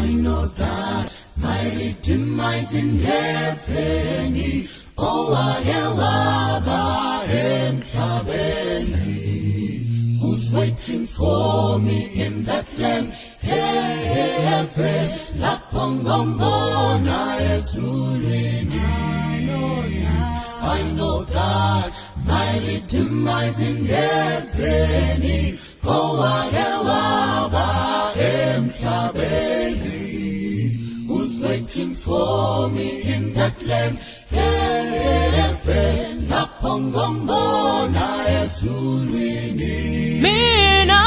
I know that my Redeemer is in heaven, owake waba emhlabeni, who's waiting for me in that land, heaven, lapho ngombona ezulwini. I know that my Redeemer is in heaven, owake waba emhlabeni, who's waiting for me in that land, heaven, lapho ngombona ezulwini. Mina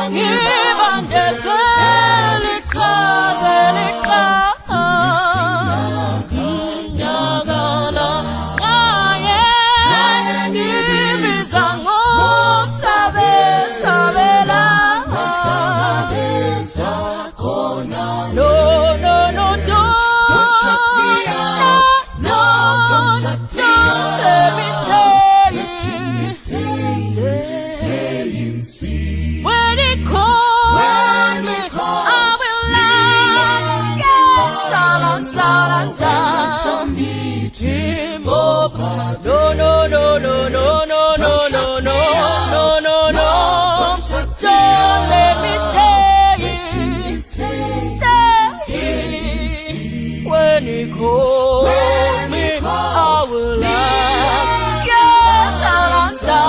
ngibandezela iqhaza liqanyakala ngaye ngibiza ngosabe sabela. Hlangabeza khona. No, no, no, don't Shut me out. No, don't shut me don't out. Let me stay. Stay, stay in sin. When he calls When me, he calls I will answer. Yes, I'll answer, I shall answer. meet Him over. No, no, no, no, no, no, no, no, no, no, no, no. Don't let me stay. Stay, Stay. When he calls When me, he I calls will me, answer. Yes, I'll answer.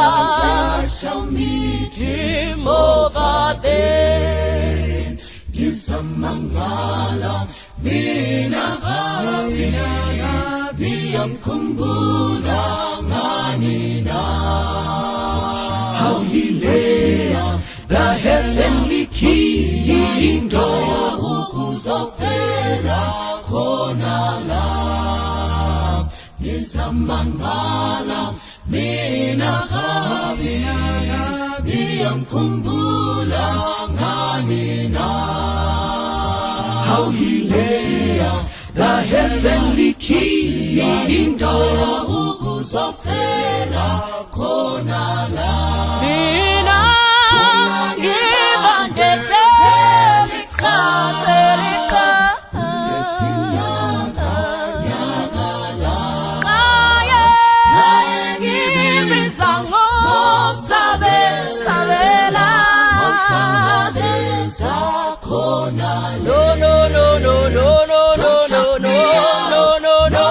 I shall meet Him over there. Ngisamangala mina ngabe niyamkhumbula ngani na? How he left the heavenly kingdom. Ukuzofela khona la. Ngisamangala mina ngabe niyamkhumbula ngani na? How he left the heavenly kingdom. Ukuzofela khona la. Mina ngibandezela iqhaza liqanyakala ngibiza ngosabe sabela. Hlangabeza khona. No, no, no, no, no, no, no, no, no, no, no, no,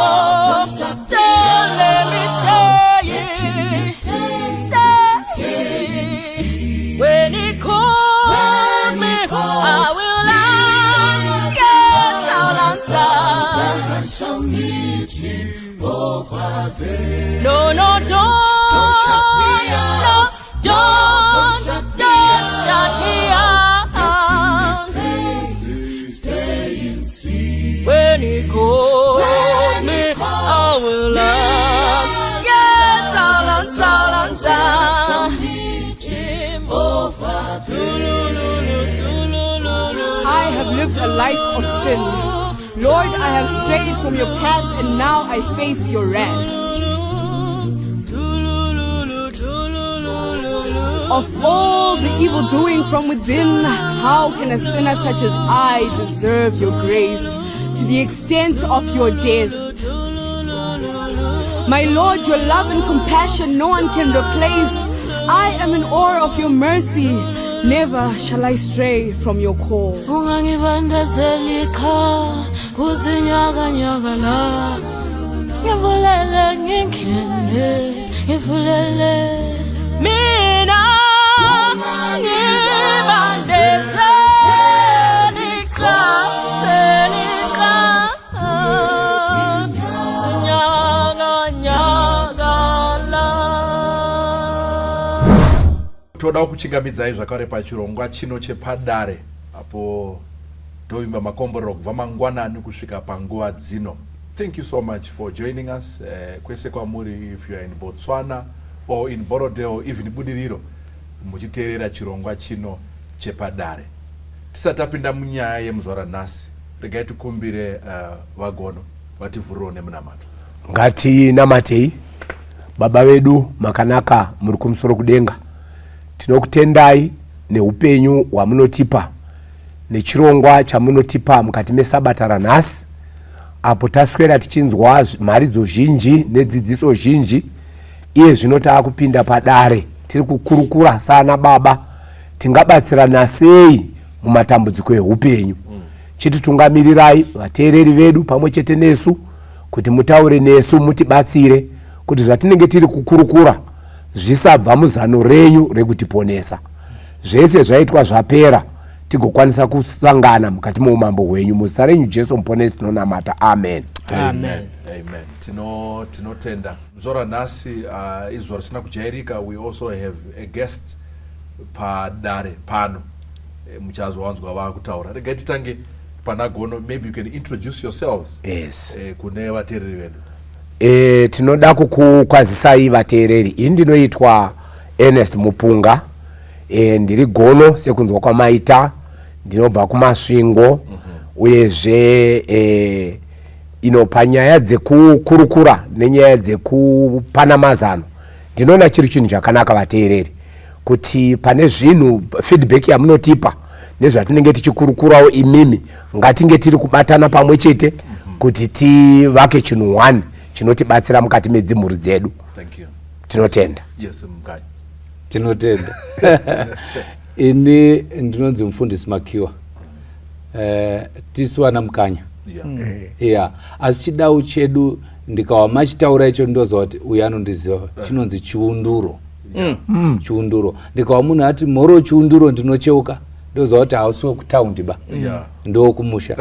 don't let me stay, stay. When he calls me, I will answer. Yes, I'll answer. I shall meet him over there. No, no, don't Shut me no out. Don't Shut me don't shut me out. Stay, stay in sin. When he calls me, I will answer. Yes, I'll answer, I'll answer. Meet him over there. I have lived a life of sin. Lord, I have strayed from your path and now I face your wrath. Of all the evil doing from within, how can a sinner such as I deserve your grace to the extent of your death? My Lord, your love and compassion no one can replace. I am in awe of your mercy. Never shall I stray from your call. Ungangibandezeli qha kuzinyakanyaka la ngivulele ngingene ngivulele mina ngibandezeli qha seliqa nyaka la. Toda kukuchingamidzai zvakare pachirongwa chino chepadare apo tovimba makomborero kubva mangwanani kusvika panguva dzino. Thank you so much for joining us, kwese kwamuri, if you are in Botswana or in Borrowdale, even Budiriro, muchiteerera chirongwa chino chepadare. Tisati tapinda munyaya yemuzuva ranhasi, regai tikumbire vagono vativhurirewo nemunamato. Ngatinamatei. Baba vedu makanaka muri kumusoro kudenga, tinokutendai neupenyu hwamunotipa. nechirongwa chamunotipa mukati mesabata ranhasi apo taswera tichinzwa mharidzo zhinji nedzidziso zhinji. Iye zvino taakupinda padare tiri kukurukura saana baba tingabatsirana sei mumatambudziko ehupenyu. Chititungamirirai vateereri vedu pamwe chete nesu kuti mutaure nesu mutibatsire kuti zvatinenge tiri kukurukura zvisabva muzano renyu rekutiponesa. Zvese zvaitwa zvapera tigokwanisa kusangana mukati meumambo hwenyu. Muzita renyu Jesu Muponesi tinonamata. Amen. Amen. Amen. Tino tinotenda. Zuva ranhasi izuva risina kujairika. We also have a guest padare pano. Muchazowanzwa vakutaura. Regai titange pana Gono. Maybe you can introduce yourselves. Yes. Kune vateereri vedu. Tinoda kukukwazisai vateereri. Ini ndinoitwa Ernest Mupunga. Ndiri Gono sekunzwa kwamaita. Ndinobva kuMasvingo. Uyezve ino panyaya dzekukurukura nenyaya dzekupana mazano ndinoona chiri chinhu chakanaka vateereri kuti pane zvinhu feedback yamunotipa nezvatinenge tichikurukurawo imimi ngatinge tiri kubatana pamwe chete kuti tivake chinhu one chinotibatsira mukati medzimhuri dzedu. Thank you. Tinotenda. Yes, Mukanya. Tinotenda. Ini ndinonzi Mufundisi Makiwa. Tisu ana Mukanya. Yeah. Asi chidau chedu ndikawa machitaura icho ndoziva kuti uyu anondiziva chinonzi chiunduro. Chiunduro. Ndikawa munhu ati mhoro chiunduro ndinocheuka ndoziva kuti hausi wekutaundi ba. Ndokumusha.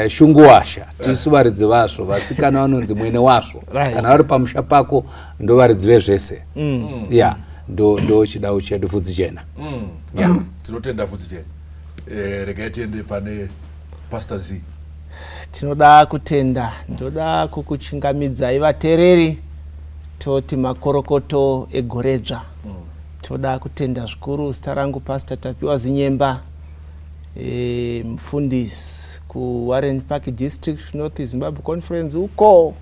Shunguwasha tisu varidzi vazvo, vasikana vanonzi mwene wazvo. Kana vari pamusha pako ndo varidzi vezvese. Yeah, ndo chidau chedu vhudzi jena. Yeah. Tinotenda vhudzi jena. Regai tiende pane Pastor Z. Tinoda kutenda, ndoda kukuchingamidzai vateereri, toti makorokoto egoredzva. Toda kutenda zvikuru. Zita rangu Pastor Tapiwa Zinyemba, mufundisi kuWarren Park District North Zimbabwe Conference uko.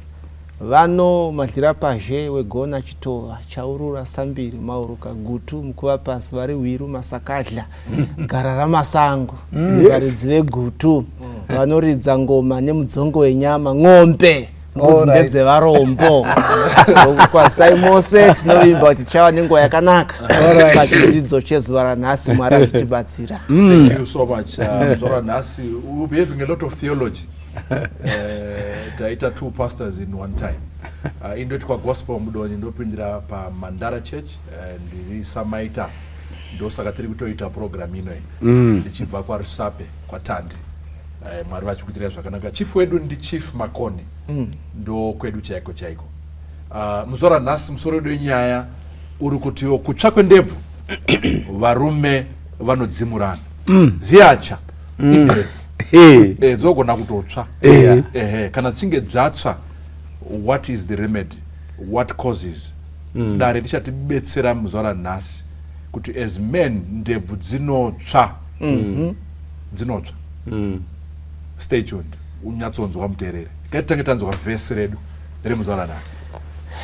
Vano madlira pazhe wegona chitova chaurura sambiri mauruka gutu mukuva pasi vari hwiru masakadla gara ramasango varidzi vegutu vanoridza ngoma nemudzongo wenyama ng'ombe mbudzi ndedzevarombo. Kwazisai mose, tinovimba kuti tichava nenguva yakanaka pachidzidzo chezuva ranhasi, Mwari achitibatsira. Thank you so much. Zuva ranhasi we will be having a lot of theology. Taita two pastors in one time. Indoitwa Gospel Mudoni, ndopindira paMandara Church, ndiri Samaita, ndosaka tiri kutoita program ino ndichibva kwaRusape kwaTandi. Mwari vachikuitirai zvakanaka. Chief wedu ndi Chief Makoni, ndo kwedu chaiko chaiko. Muzuva ranhasi musoro wedu wenyaya uri kuti kutsva kwendebvu, varume vanodzimurana. Ziyacha indebvu dzogona kutotsva. Kana dzichinge dzatsva, what is the remedy? What causes? Dare richatibetsera muzuva ranhasi kuti as men ndebvu dzinotsva, dzinotsva. Stay tuned unyatsonzwa muteereri. Ngatitange tanzwa vhesi redu remuzuva ranhasi.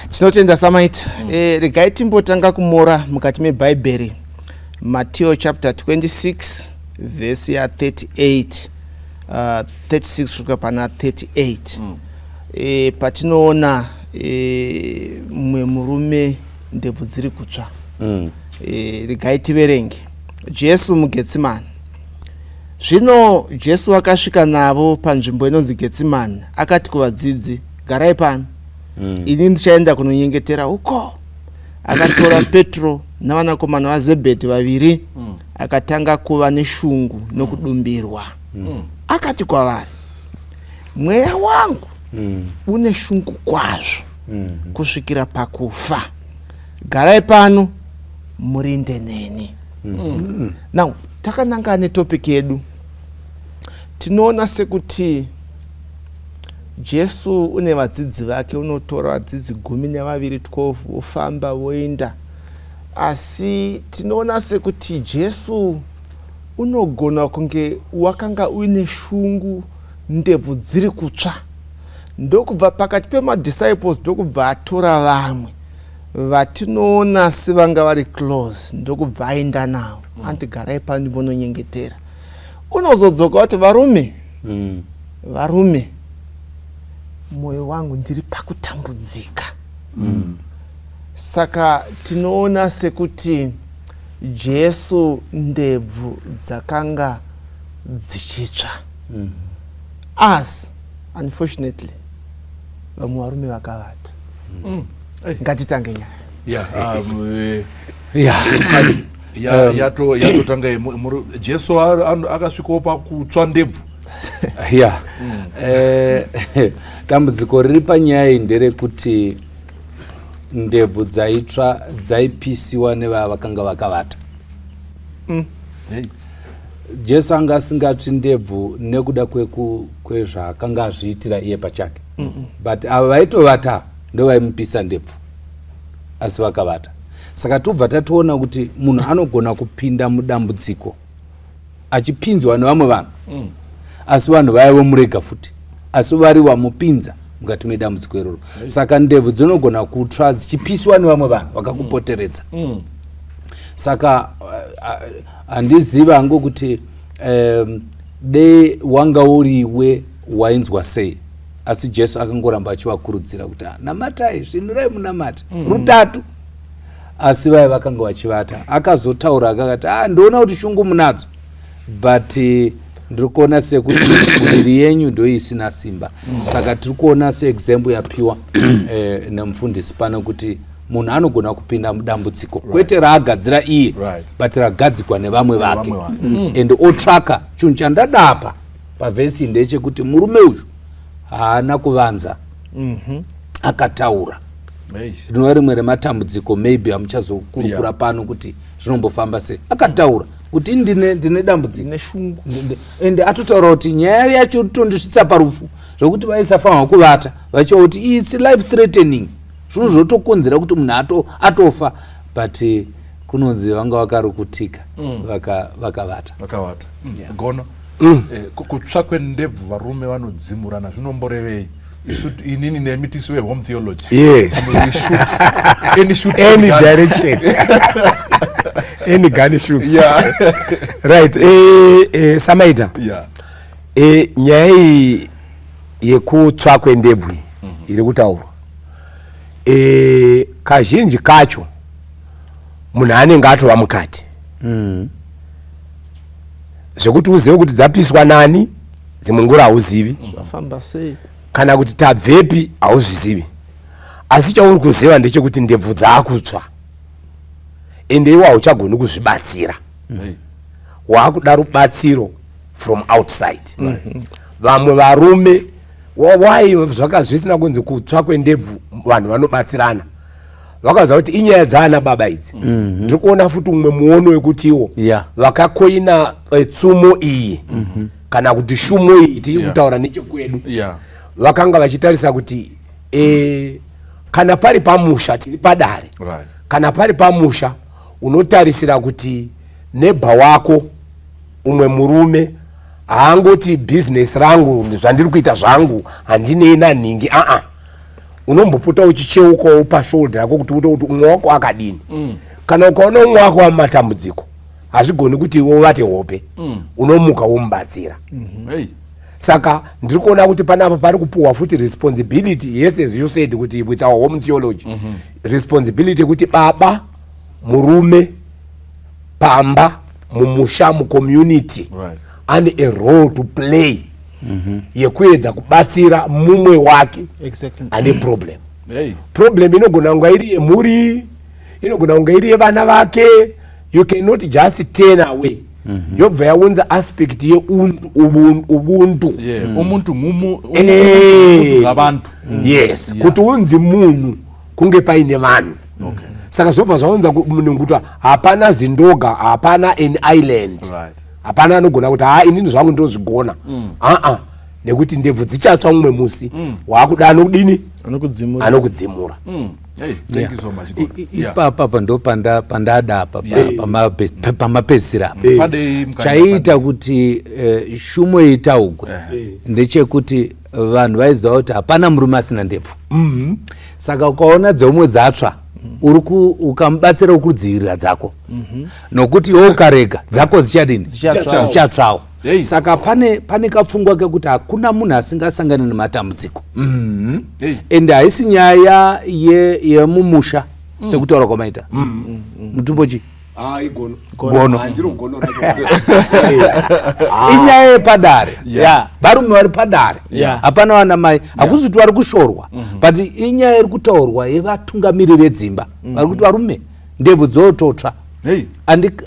Tinotenda Samaita. Regai timbotanga kumora mukati mebhaibheri, Mateo chapter 26 vhesi ya 38, 36 kusvika pana 38. Patinoona mumwe murume ndebvu dziri kutsva. Regai tiverenge. Jesu muGetsimani. Zvino Jesu akasvika navo panzvimbo inonzi Getsimani, akati kuvadzidzi, garai pano, ini ndichaenda kunonyengetera uko. Akatora Petro navanakomana vaZebhedhi vaviri, akatanga kuva neshungu nokudumbirwa. Akati kwavari, mweya wangu une shungu kwazvo kusvikira pakufa, garai pano murinde neni. Now takananga netopic yedu, tinoona sekuti Jesu une vadzidzi vake, unotora vadzidzi 12, 12, vofamba voenda, asi tinoona sekuti Jesu unogona kunge wakanga uine shungu, ndebvu dziri kutsva, ndokubva pakati pemadisciples ndokubva atora vamwe vatinoona sevanga vari close, ndokubva aenda navo. Anti garai pano, ndimbononyengetera. Unozodzoka wati varume, varume, mwoyo wangu ndiri pakutambudzika. Saka tinoona sekuti Jesu ndebvu dzakanga dzichitsva. Asi unfortunately vamwe varume vakavata. Ngatitange nyaya. Yeah, yatotanga Jesu akasvikawo pakutsva ndebvu. Ya, dambudziko riri panyaya iyi nderekuti ndebvu dzaitsva dzaipisiwa nevaya vakanga vakavata. Hey. Jesu anga asingatsvi ndebvu nekuda kwezvaakanga azviitira iye pachake, but ava vaitovata ndo vaimupisa ndebvu, asi vakavata. Saka tobva tatoona kuti munhu anogona kupinda mudambudziko achipinzwa nevamwe vanhu, asi vanhu vaya vomurega futi, asi vari vamupinza mukati medambudziko iroro. Saka ndebvu dzinogona kutsva dzichipiswa nevamwe vanhu vakakupoteredza. Saka handizivi hangu kuti dei wanga uriwe wainzwa sei, asi Jesu akangoramba achivakurudzira kuti, namatai, svinurai, munamate rutatu. Asi vaya vakanga vachivata. Akazotaura akakati, ndoona kuti shungu munadzo, but ndiri kuona sekuti muviri yenyu ndoisina simba. Saka tiri kuona seexample yapiwa nemufundisi pano kuti munhu anogona kupinda mudambudziko, kwete raagadzira iye, but ragadzikwa nevamwe vake, and otsvaka chinhu chandadapa pavhesi ndechekuti murume uyu haana kuvanza, akataura. Rinova rimwe rematambudziko maybe amuchazokurukura pano kuti zvinombofamba sei. Akataura kuti ndine dambudziko neshungu, ende atotaura kuti nyaya yacho tondisvitsa parufu, zvokuti vaisafanirwa kuvata vachiva kuti its life threatening, zvinhu zvotokonzera kuti munhu atofa, but kunonzi vanga vakarukutika, vakavata. Vakavata. Gono, kutsva kwendebvu, varume vanodzimurana, zvinomborevei? Isu inini nemi tisu vehome theology. Yes. We shoot any shoot, any gun. Direction any gun shoots. Right, samaita. Nyaya iyi yekutsva kwendebvu iyi iri kutaurwa, kazhinji kacho munhu anenge atova mukati, zvekuti uzive kuti dzapiswa nani, dzimwe nguva hauzivi. Zvafamba sei? Kana kuti tabvepi hauzvizivi, asi chauri kuziva ndechekuti ndebvu dzaakutsva, ende iwe hauchagoni kuzvibatsira. Waakuda rubatsiro from outside. Vamwe varume, why zvaka zvisina kunzi kutsva kwendebvu vanhu vanobatsirana? Vakaziva kuti inyaya dzaana baba idzi. Ndiri kuona futi umwe muono wekutiwo vakakoina tsumo iyi kana kuti shumo iyi tiri kutaura nechekwedu, vakanga vachitarisa kuti kana pari pamusha, tiri padare, kana pari pamusha unotarisira kuti nebha wako umwe murume haangoti bhizinesi rangu, zvandiri kuita zvangu, handinei nanhingi. Aa, unombopota uchicheukawo pashoulder rako kuti uite kuti umwe wako akadini. Kana ukaona umwe wako wamumatambudziko, hazvigoni kuti iwe uvate hope. Unomuka womubatsira. Saka ndiri kuona kuti panapa pari kupuhwa futi responsibility, yes, as you said kuti with our home theology, responsibility yekuti baba murume pamba, mumusha, mucommunity, ane a role to play yekuedza kubatsira mumwe wake ane problem. Problem inogona kunga iri yemhuri, inogona kunge iri yevana vake. You cannot just turn away. Yobva yaunza aspect yeubuntu, ubuntu. Yeah, umuntu ngumu ngabantu. Yes, kuti unzi munhu kunge paine vanhu. Saka zvobva zvaunza munhu kuti hapana zindoga, hapana an island. Hapana anogona kuti, ha, inini zvangu ndozvigona. Aa, nekuti ndebvu dzichatsva mumwe musi, waakuda anokudini? Anokudzimura. Anokudzimura. Hey, thank you so much, Gordon. Ipapa apa ndo pandada apa pamapedzisira apa. Padei mukanya, Chaiita padei. kuti shumo itaugwe ndechekuti vanhu vaiziva kuti hapana murume asina ndebvu. Saka ukaona dzeumwe dzatsva, uri ukamubatsira kudzivirira dzako, nokuti iwe ukarega dzako dzichadini? Dzichatsvawo. Dzichatsvawo. Hey. Saka pane, pane kapfungwa kekuti hakuna munhu asingasangani nematambudziko. Hey. Ende haisi nyaya yemumusha sekutaura kwamaita mutumbo chi Ah, igono. Gono. Ah, ndiro gono racho. Inyaya yepadare. Yeah. Varume vari padare. Yeah. Hapana vana mai, hakuzi kuti vari kushorwa, but inyaya iri kutaurwa yevatungamiri vedzimba vari kuti varume ndebvu dzototsva. Hey.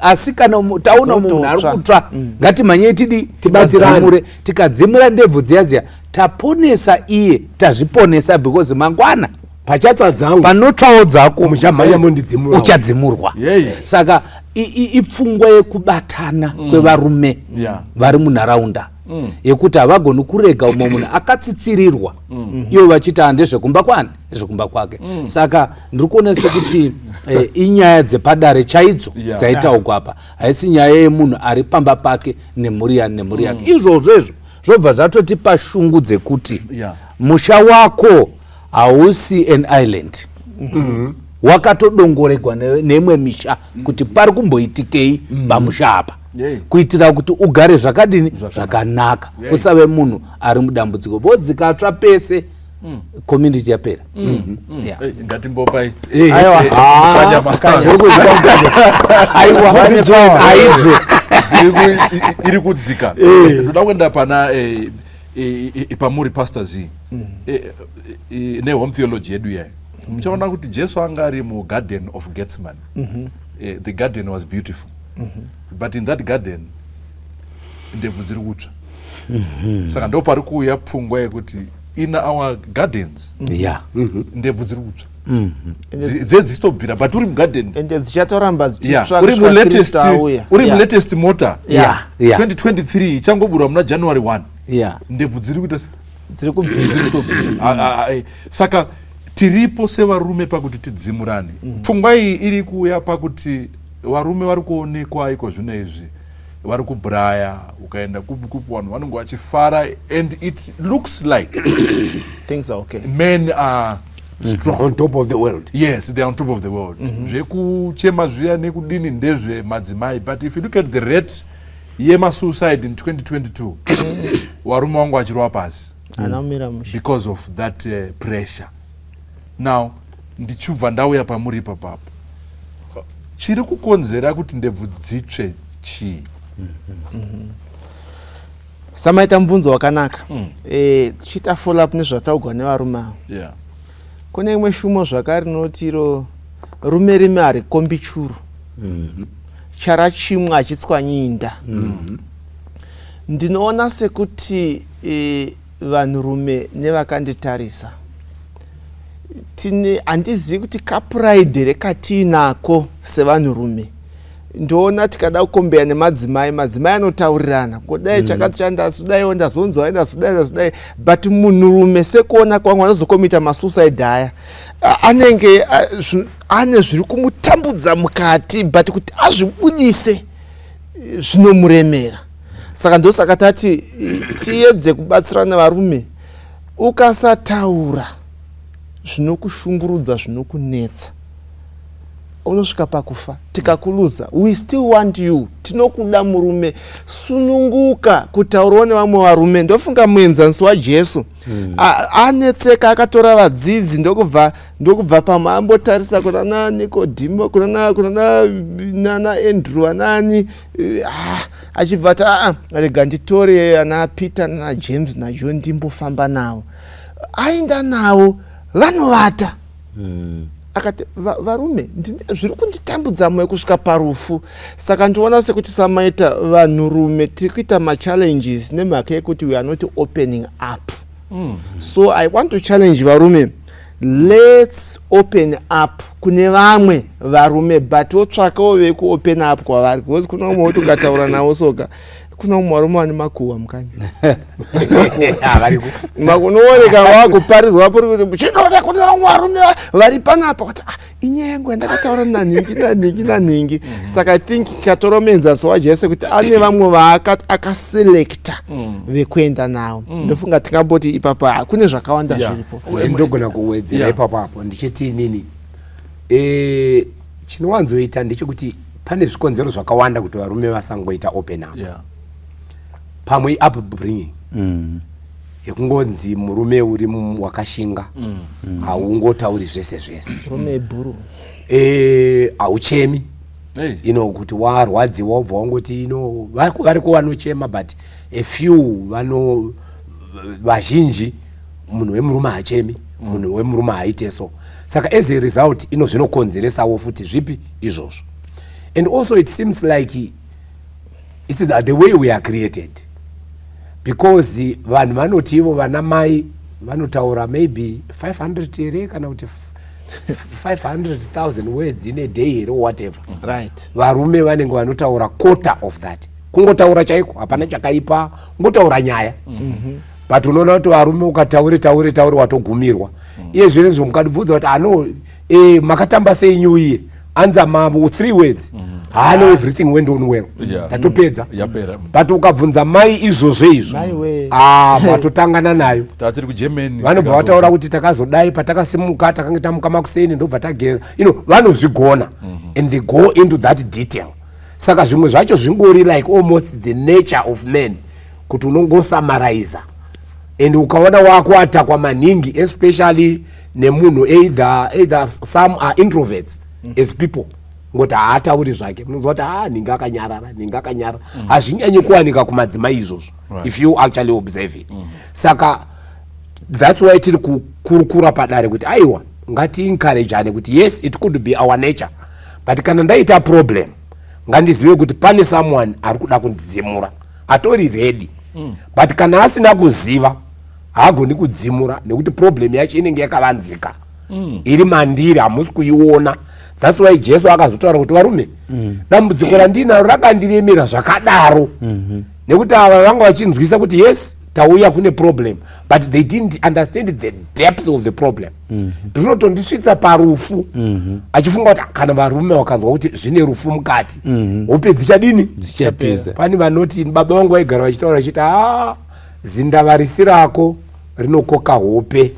Asi kana taona munhu ari Dzototsva. kutsva, ngatimhanyei tidi Tibatsirane. tidzimure. Tikadzimura ndebvu dziya dziya, taponesa iye, tazviponesa, because mangwana Pachatsva dzangu panotsvawo dzako muchamhanya mondidzimura. Uchadzimurwa. Yei. Saka ipfungwa yekubatana kwevarume vari munharaunda, yekuti havagoni kurega umwe munhu akatsitsirirwa, ivo vachiti handezvekumba kwani, ndezvekumba kwake. Saka ndiri kuona sekuti inyaya dzepadare chaidzo dzaitaugwa apa, haisi nyaya yemunhu ari pamba pake nemhuri yani nemhuri yake. Izvozvo izvo zvobva zvatotipa shungu dzekuti musha wako hausi an island, wakatodongoregwa neimwe misha kuti pari kumboitikei pamusha apa, kuitira kuti ugare zvakadini, zvakanaka, usave munhu ari mudambudziko. Bodzikatsva pese, community yapera. Yeah. Hey, ngatimbopai Aiwa. Mukanya masters. Aiwa, aizvo. Iri kudzika. Ndoda kuenda pana pamuri, Pastor Z, nehome theology yedu yayo. Muchaona kuti Jesu anga ari mugarden of Gethsemane. The garden was beautiful, but in that garden ndebvu dziri kutsva. Saka ndo pari kuuya pfungwa yekuti in our gardens ndebvu dziri kutsva. Dzedzitobvira, but uri mugarden. Ende dzichatoramba dzichitsva Uri kusvika mulatest Kristu auya. Uri mulatest mota 2023 ichangoburwa muna January 1, ndebvu dziri kuita Dziri kubvira. Dziri kutobvira. Ah, ah, eh. Saka tiripo sevarume pakuti tidzimurane. Pfungwa iyi iri kuuya pakuti varume vari kuonekwa iko zvino izvi vari kubraya, ukaenda kupi kupi, vanhu vanenge vachifara and it looks like things are okay. Men are strong. On top of the world. Yes, they are on top of the world. Zvekuchema zviya nekudini ndezvemadzimai, but if you look at the rate yemasuicide in 2022, varume vangu vachirova pasi Anaumira musha. Because of that pressure. Now ndichibva ndauya pamuri ipapapo, chiri kukonzera kuti ndebvu dzitsve chii? Samaita mubvunzo wakanaka. Tichiita follow up nezvataugwa nevarume ava, kune imwe shumo zvakare rinoti iro rume rime harikombi churu, chara chimwe hachitswanyi inda. Ndinoona sekuti vanhurume nevakanditarisa tine, handizivi kuti kapride here katiinako sevanhurume. Ndoona tikada kukombeya nemadzimai, madzimai anotaurirana kudai, chakati chandazodaiwo, ndazonzwai, ndazodai, ndazodai, but munhurume sekuona kwangu anozokomita masuicide aya anenge ane zviri kumutambudza mukati, but kuti azvibudise zvinomuremera. Saka ndosaka tati tiedze kubatsirana varume. Ukasataura zvinokushungurudza, zvinokunetsa, unosvika pakufa. Tikakuluza, we still want you, tinokuda murume. Sununguka kutaurawo nevamwe varume. Ndofunga muenzaniso waJesu, anetseka, akatora vadzidzi, ndokubva pamwe ambotarisa kuna na Nikodhimo, kuna nana Andrew, anani, achibva ati, "Aa, rega nditore ana Peter nana James naJohn, ndimbofamba navo." Aenda navo, vanovata. Akati, "Varume, zviri kunditambudza mwoyo kusvika parufu." Saka ndinoona sekuti samaita vanhurume tiri kuita machallenges nemhaka yekuti we are not opening up. So I want to challenge varume, let's open up kune vamwe varume, but wotsvakawo vekuopen up kwavari, because kuna umwe woti ukataura navo soka, kuna umwe varume vane makuhwa mukanya. Makunooneka wakuparidzwa puri kuti chinoda kune vamwe varume vari panapa kuti, "Ah, inyaya yangu yandakataura nanhingi nanhingi nanhingi." Saka I think katora muenzaniso waJesu kuti ane vamwe akaselekta vekuenda navo. Ndofunga tingamboti ipapa kune zvakawanda zviripo. Ndogona kuwedzera ipapo apo ndichiti inini chinowanzoita ndechekuti pane zvikonzero zvakawanda kuti varume vasangoita open up. Pamwe upbringing yekungonzi murume uri wakashinga, haungotauri zvese zvese. Rume ibhuru. Hauchemi. Hey. Kuti warwadziwa wobva wangoti ino variko vanochema, but a few vano, vazhinji munhu wemurume haachemi, munhu wemurume haaite so. Saka as a result ino zvinokonzeresawo futi zvipi izvozvo. And also it seems like it's the way we are created, because vanhu vanoti ivo vana mai vanotaura maybe 500 here kana kuti 500,000 words in a day here or whatever. Varume vanenge vanotaura quarter of that, kungotaura chaiko, hapana chakaipa, kungotaura nyaya. But unoona kuti varume ukataure taure taure watogumirwa. Iye zvinezvo mukatibvunza kuti ano makatamba sei new year, anza mavo three words, haano, everything went on well. Tatopedza. Yapera. But ukabvunza mai izvozvo izvo, Mai we. ah, matotangana nayo. Tatiri kuGermany. Vanobva vataura kuti takazodai, patakasimuka takange tamuka makuseni, ndobva tageza. Vanozvigona and they go into that detail. Saka zvimwe zvacho zvingori like almost the nature of men kuti unongosamaraiza. And ukaona wakuatakwa maningi, especially nemunhu either some are introverts as people, ngoti haatauri zvake, munonzwa kuti ha, ninge akanyarara, ninge akanyarara. Hazvinyanyi kuwanika kumadzimai izvozvo if you actually observe it. Saka that's why tiri kukurukura padare kuti aiwa, ngatiencouragane kuti yes, it could be our nature, but kana ndaita problem ngandizive kuti pane someone ari kuda kundidzimura atori ready. But kana asina kuziva haagoni kudzimura nekuti problem yacho inenge yakavanzika iri mandiri, hamusi kuiona. That's why Jesu akazotaura kuti varume, dambudziko randinaro rakandiremera zvakadaro, nekuti ava vanga vachinzwisa kuti yes, tauya kune problem, but they didn't understand the depth of the problem. Zvinotondisvitsa parufu, achifunga kuti kana varume vakanzwa kuti zvine rufu mukati, hope dzichadini? Dzichatiza. Pane vanoti baba vangu vaigara vachitaura vachiti, a, zindava risi rako rinokoka hope.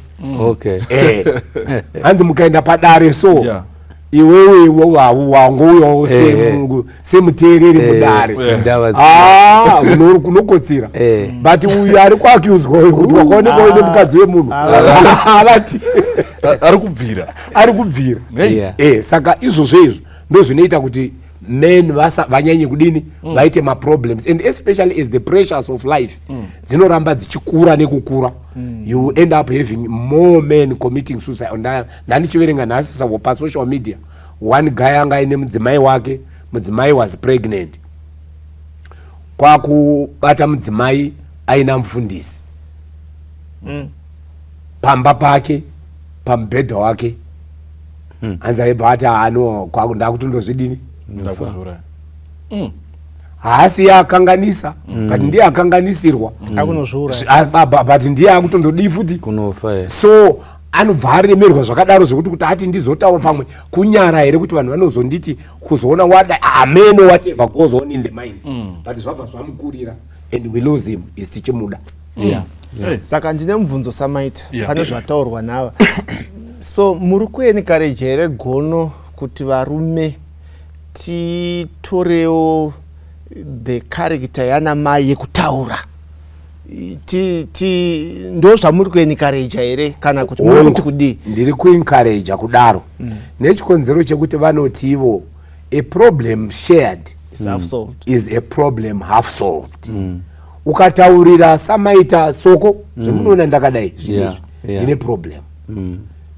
Hanzi mukaenda padare so iwewe wangouyawo semuteereri mudare, Zindava. Ah, unokotsira. But uyu ari kuaccuswa uyu kuti wakaonekwa uine mukadzi wemunhu, avati Ari kubvira. Ari kubvira. Hey. Saka izvozvo izvo ndo zvinoita kuti men vanyanye kudini, vaite maproblems. And especially as the pressures of life dzinoramba dzichikura nekukura, you end up having more men committing suicide. Ndandichiverenga nhasi savo pasocial media, one guy anga aine mudzimai wake, mudzimai was pregnant, kwakubata mudzimai aina mufundisi pamba pake, pamubhedha wake. Hanzi aibva ati ano ndakutondozvidini? Ndakuzviuraya. Haasi akanganisa, but ndiye akanganisirwa. Akunozviuraya. But ndiye akutondodii futi? Kunofa. So anobva aremerwa zvakadaro zvekuti kuti ati ndizotaura pamwe kunyara here kuti vanhu vanozonditi kuzoona wada ameno, whatever goes on in the mind. But zvabva zvamukurira and we lose him is tichimuda. Hey. Saka ndine mubvunzo samaita pane zvataurwa nava. So muri kuencourage here gono kuti varume titorewo the character yana mai yekutaura? Ti ndo zvamuri kuencourage here kana kuti muri kuti kudii? Ndiri kuencourage kudaro nechikonzero chekuti vanoti ivo a problem shared is half solved. Is a problem half solved. Ukataurira samaita soko zvemunoona ndakadai zvinezvi, ndine problem,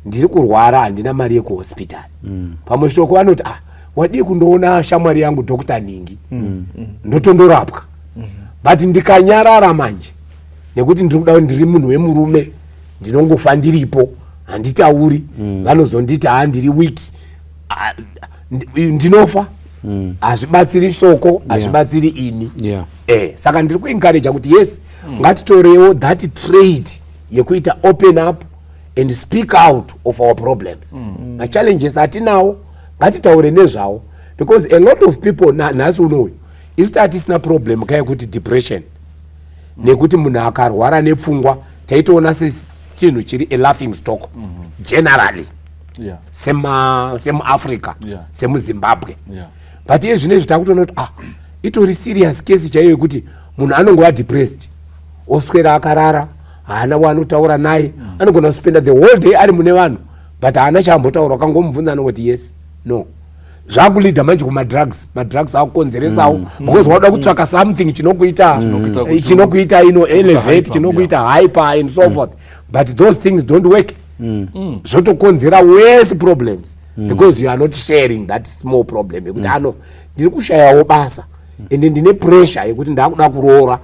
ndiri kurwara, handina mari yekuhospitari, pamwe shoko vanoti, ah, wadii kundoona shamwari yangu Dr Ningi, ndotondorapwa. But ndikanyarara manje nekuti ndiri kuda, ndiri munhu wemurume, ndinongofa ndiripo, handitauri, vanozonditi ha, ndiri weak. Ah, ndinofa, hazvibatsiri soko, hazvibatsiri ini. Saka ndiri kuencourage kuti yes, ngatitorewo that trait yekuita open up and speak out of our problems. Machallenges atinawo ngatitaure nezvawo, because a lot of people nhasi unoyu isu tatisina problem kayekuti depression, nekuti munhu akarwara nepfungwa taitoona sechinhu chiri a laughing stock generally semuAfrica, semuZimbabwe. But iye zvinezvi takutoona kuti ah, itori serious case chaiyo yekuti Munhu anongova depressed, oswera akarara, haana waanotaura naye. Anogona kuspenda the whole day ari mune vanhu, but haana chaambotaura. Ukangomubvunza anongoti yes, no. Zvakuleada manje kumadrugs. Madrugs akukonzeresawo because wauda kutsvaka something chinokuita Chinokuita kuti- chinokuita ino elevate, hyper, chinokuita hyper and so forth, but those things don't work. Zvotokonzera worse problems because you are not sharing that small problem yekuti ano ndiri kushayawo basa, ende ndine pressure yekuti ndakuda kuroora,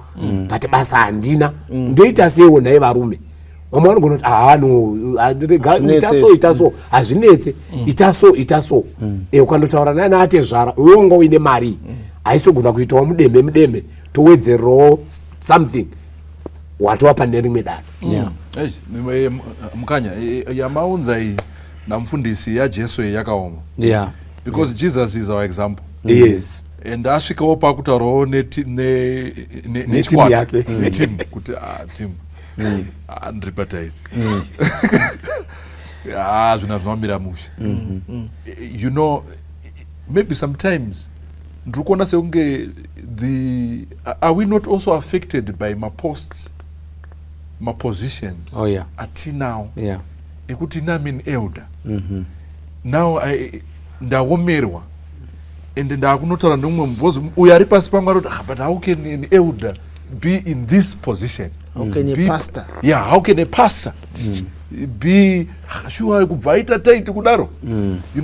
but basa handina, ndoita seiwo nhai varume? Vamwe vanogona kuti, "Ah, no, rega, ita Hazvinetse. so, ita so, hazvinetse, ita so, ita so." Ukandotaura naye naatezvara, iwe unga uine mari, haisitogona kuitawo mudemhe mudemhe, towedzererawo something, watova pane rimwe dano. Eish, mukanya yamaunza iyi namufundisi yaJesu iyi yakaoma because Jesus is our example and asvikawo pakutaurawo Netimu nechikwata, yake. Neteam kuti, "Ah, team, ah, ndiri pataiti, ah, zvinhu hazvinomira mushe." Maybe sometimes ndiri kuona sekunge the are we not also affected by maposts, mapositions Oh, yeah. atinawo ekuti inami an elder now, ndaomerwa and ndakunotaura nemumwe, because uyo ari pasi pangu aroti, "Ah, but how can an elder be in this position?" How can a pastor? Yeah, how can a pastor be, ah, sure, kubva aita taiti kudaro?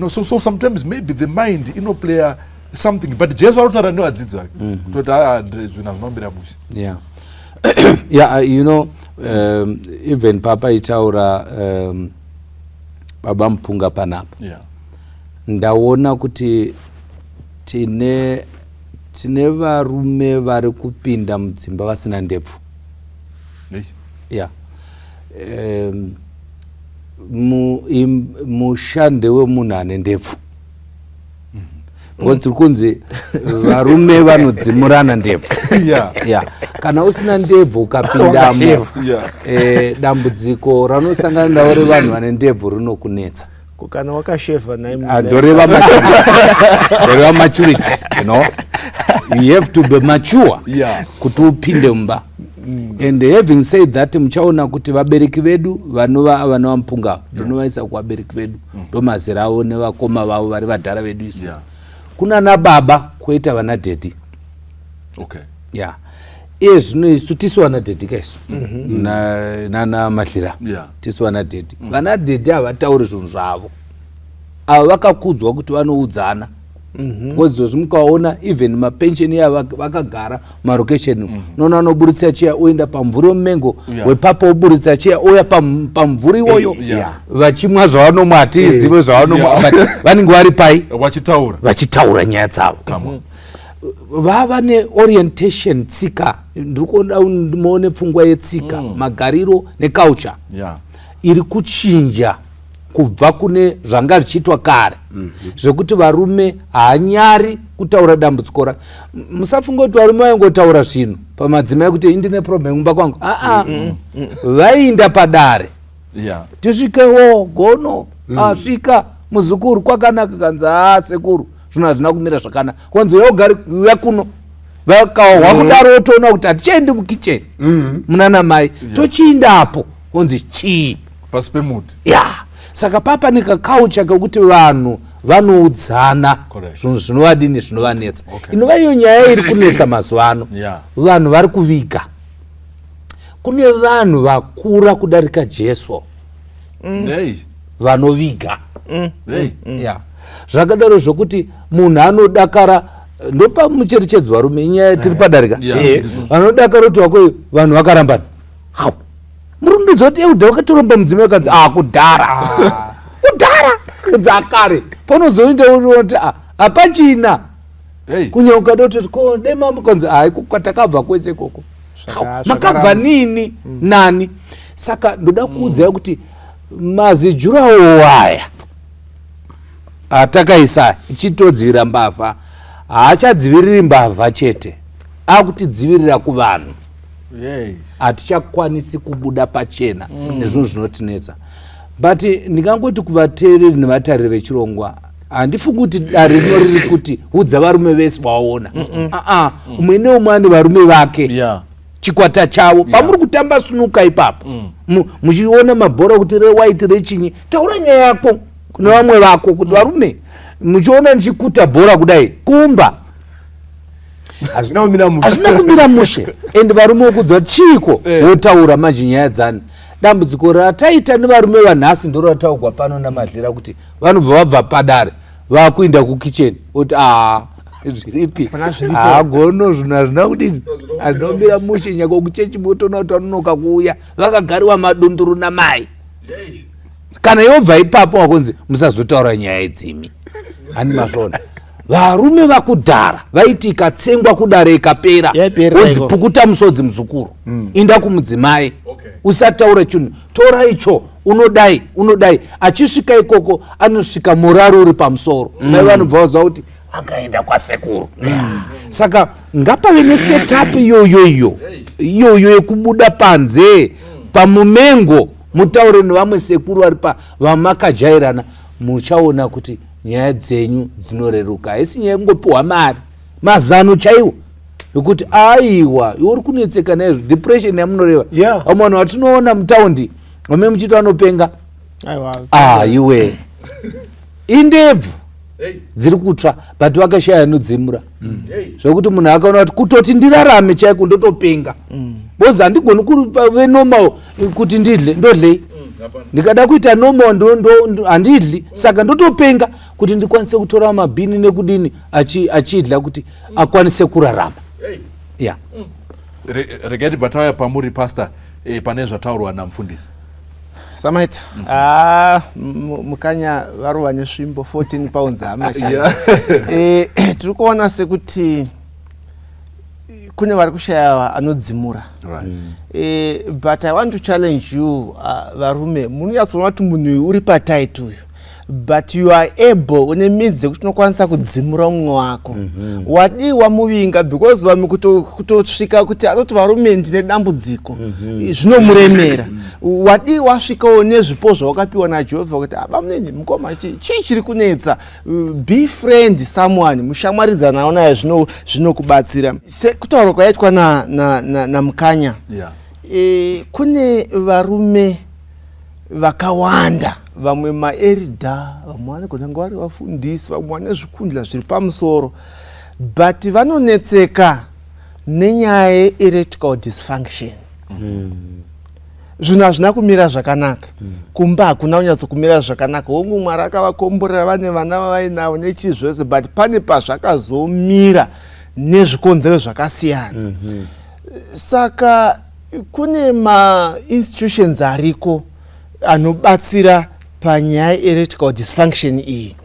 So sometimes maybe the mind inoplaya something, but Jesu ari kutaura nevadzidzi vake kutoti, "Ah, zvinhu hazvinomira mushe." Yeah, even papa itaura baba Mupunga panapa, ndaona kuti tine varume vari kupinda mudzimba vasina ndebvu. Yeah, musha ndewemunhu ane ndebvu, because tiri kunzi varume vanodzimurana ndebvu. Yeah, kana usina ndebvu ukapindamo, dambudziko ranosangana navo revanhu vane ndebvu rinokunetsa. Ko kana wakashevha nai? Ah, ndoreva ndoreva maturity. You have to be mature kuti upinde mumba. And having said that, muchaona kuti vabereki vedu vanova Mupunga, ndinovaisa kuvabereki vedu, ndo mazera avo nevakoma vavo vari vadhara vedu isu. Kuna baba kwoita vana dhedhi. Ya, iye zvino isu tisu vana dhedhi kaisu nana Madhlira. Tisu vana dhedhi. Vana dhedhi havatauri zvinhu zvavo. Ava vakakudzwa kuti vanoudzana, because izvozvi mukaona even mapensheni iya vakagara marokesheni, unoona anoburitsa chiya oenda pamvuri wemumengo wepapo, oburitsa chiya ouya pamvuri iwoyo, vachimwa zvavanomwa. Hatizive zvavanomwa, but vanenge vari pai? Vachitaura. Vachitaura nyaya dzavo. Come on. Vava neorientation, tsika. Ndiri kuona muone pfungwa yetsika, magariro neculture iri kuchinja kubva kune zvanga zvichiitwa kare, zvekuti varume haanyari kutaura dambudziko ra musafunga kuti varume vaingotaura zvinhu pamadzimai kuti indine problem kumba kwangu. Aa, vaiinda padare. Tisvikewo gono, asvika muzukuru, kwakanaka? Kanzi, "A sekuru, zvinhu hazvina kumira zvakanaka." Kwanzi, "Uya ugare, uya kuno." Vakahwa kudaro, wotoona kuti hatichaendi mukicheni munana mai, tochiindapo. Onzi chii? Pasi pemuti. Ya, saka papa nekakaucha kekuti vanhu vanoudzana zvinhu zvinovadini, zvinovanetsa. Inova iyo nyaya iri kunetsa mazuva ano. Vanhu vari kuviga. Kune vanhu vakura kudarika Jesu Hey. vanoviga. Hey. Ya, zvakadaro zvokuti munhu anodakara, ndopa mucherechedzo varume, inyaya tiri padarika. Vanodakara kuti wako vanhu vakarambana. Hau, murume dzoti euda wakatoramba mudzimai, akanzi, "A, kudhara, kudhara." Kanzi akare panozoenda kuti hapachina. Hey. Kunyange ukada kutoti ko demambo, kanzi, "Hai, kwatakabva kwese ikoko." Makabva nini nani? Saka ndoda kuudzai kuti mazijurawo aya atakaisa ichitodzivirira mbavha haachadziviriri mbavha chete, akutidzivirira kuvanhu. Hatichakwanisi kubuda pachena nezvinhu zvinotinetsa. But ndingangoti kuvateereri nevatariri vechirongwa, Handifungi kuti dare rino riri kuti udza varume vese waona. Aa, umwe neumwe ane varume vake, chikwata chavo. Pamuri kutamba sunuka ipapo, muchiona mabhora kuti rewhite rechinyi, taura nyaya yako kune vamwe vako kuti varume, muchiona ndichikuta bhora kudai kumba hazvina kumira mushe. Hazvina kumira mushe. And varume wokudza chiiko, wotaura manje nyaya dzani. Dambudziko rataita nevarume vanhasi ndorataugwa pano naMadlira kuti vanobva vabva padare vakuinda kukicheni oti, "A, zviripi?" Hapana zviripo. Hagono, zvinhu hazvina kudini, hazvina kumira mushe. Nyako kuchechi motoona kuti vanonoka kuuya, vakagariwa madunduru namai. Kana yobva ipapo wakunzi musazotaura nyaya idzimi. Hani mazvona, varume vakudhara vaiti ikatsengwa kudare ikapera, Yaipera wonzi iko. Pukuta musodzi muzukuru, inda kumudzimai, usataura chinhu, tora icho, unodai unodai. Achisvika ikoko anosvika morari uri pamusoro. Mai vanobva vaziva kuti akaenda kwasekuru. Saka ngapave nesetup iyoyo, iyo iyoyo yekubuda panze pamumengo, mutaure nevamwe sekuru vari pa vamakajairana. Muchaona kuti nyaya dzenyu dzinoreruka. Haisi nyaya yekungopiwa mari, mazano chaiwo ekuti aiwa, iwe uri kunetseka naizvo, depression yamunoreva. Vamwe vanhu vatinoona mutaundi vame muchiti vanopenga. Aiwa. Ah, iwe, indebvu dziri kutsva, but vakashaya anodzimura, zvekuti munhu akaona kuti kutoti ndirarame chaiko ndotopenga, because handigoni kuve normal kuti ndidle. Ndodlei? Ndikada kuita normal handidli, saka ndotopenga kuti ndikwanise kutora mabhini nekudini, achidla kuti akwanise kurarama ya. Regai tibva tauya pamuri, pastor, pane zvataurwa namufundisi. Samaita, ah, Mukanya varova nesvimbo 14 pounds hama. Tiri kuona sekuti kune vari kushaya anodzimura. But I want to challenge you, varume munonyatsoona kuti munhu uyu uri patight uyu, but you are able, une midzi dzekuti unokwanisa kudzimura mumwe wako. Wadii wamuvinga? Because vamwe kutosvika kuti anoti, "Varume, ndine dambudziko," zvinomuremera. Wadii wasvikawo nezvipo zvawakapiwa naJehovha kuti, "Aba munini, mukoma, chii chiri kunetsa?" Befriend someone, mushamwaridzanawo naye, zvinokubatsira. Sekutaura kwaitwa naMukanya, kune varume vakawanda, vamwe maelder, vamwe vanogona kunge vari vafundisi, vamwe vane zvikundla zviri pamusoro, but vanonetseka nenyaya yeerectile dysfunction. Zvinhu hazvina kumira zvakanaka kumba, hakuna kunyatsokumira zvakanaka. Hongu, Mwari akavakomborera, vane vana vavainavo nechii zvose, but pane pazvakazomira nezvikonzero zvakasiyana. Saka kune mainstitutions ariko anobatsira panyaya yeerectile dysfunction iyi.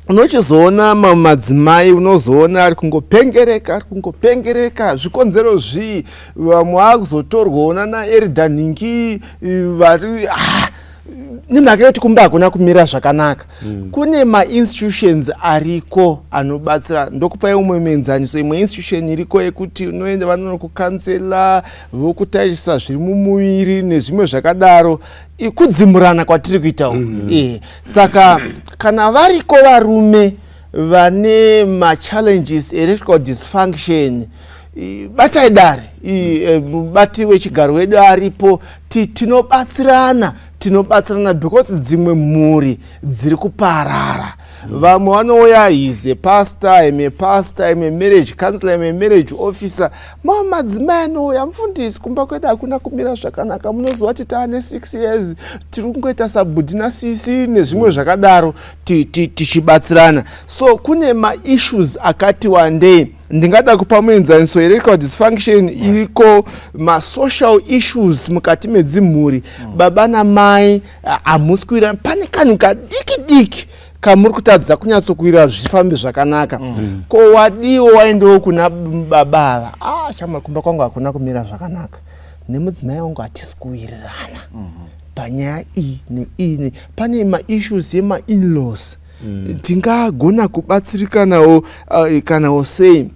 Unochizoona mamwe madzimai, unozoona ari kungopengereka, ari kungopengereka. Zvikonzero zvii? Vamwe vakuzotorwawo nanaelder nhingi vari, ah, nemhaka yekuti kumba hakuna kumira zvakanaka. Kune mainstitutions ariko anobatsira. Ndokupai umwe muenzaniso, imwe institution iriko yekuti unoenda, vanonokucounsela, vokutarisa zviri mumuviri nezvimwe zvakadaro. Kudzimurana kwatiri kuita uku. Saka kana variko varume vane machallenges erectile dysfunction, batai dare. Mubati wechigaro wedu aripo. Tinobatsirana, tinobatsirana, because dzimwe mhuri dziri kuparara. Vamwe vanouya, is a pastor, I'm a pastor, I'm a marriage counselor, I'm a marriage officer. Mamwe madzimai anouya, "Mufundisi, kumba kwedu hakuna kumira zvakanaka. Munoziva kuti taane 6 years tiri kungoita sabhudhi nasisi," nezvimwe zvakadaro, tichibatsirana. So kune maissues akati wandei. Ndingada kupa muenzaniso, erectile dysfunction iriko, masocial issues mukati medzimhuri. Baba namai hamusi kuwirirana, pane kanhu kadiki diki kamuri kutadza kunyatsokuwirira zvifambe zvakanaka. Ko wadiwo waendewo kuna baba ava, "Ah, shamwari, kumba kwangu hakuna kumira zvakanaka, nemudzimai wangu hatisi kuwirirana panyaya iyi neiyi." Pane maissues yemainlaws, tingagona kubatsirikanawo kanawo sei?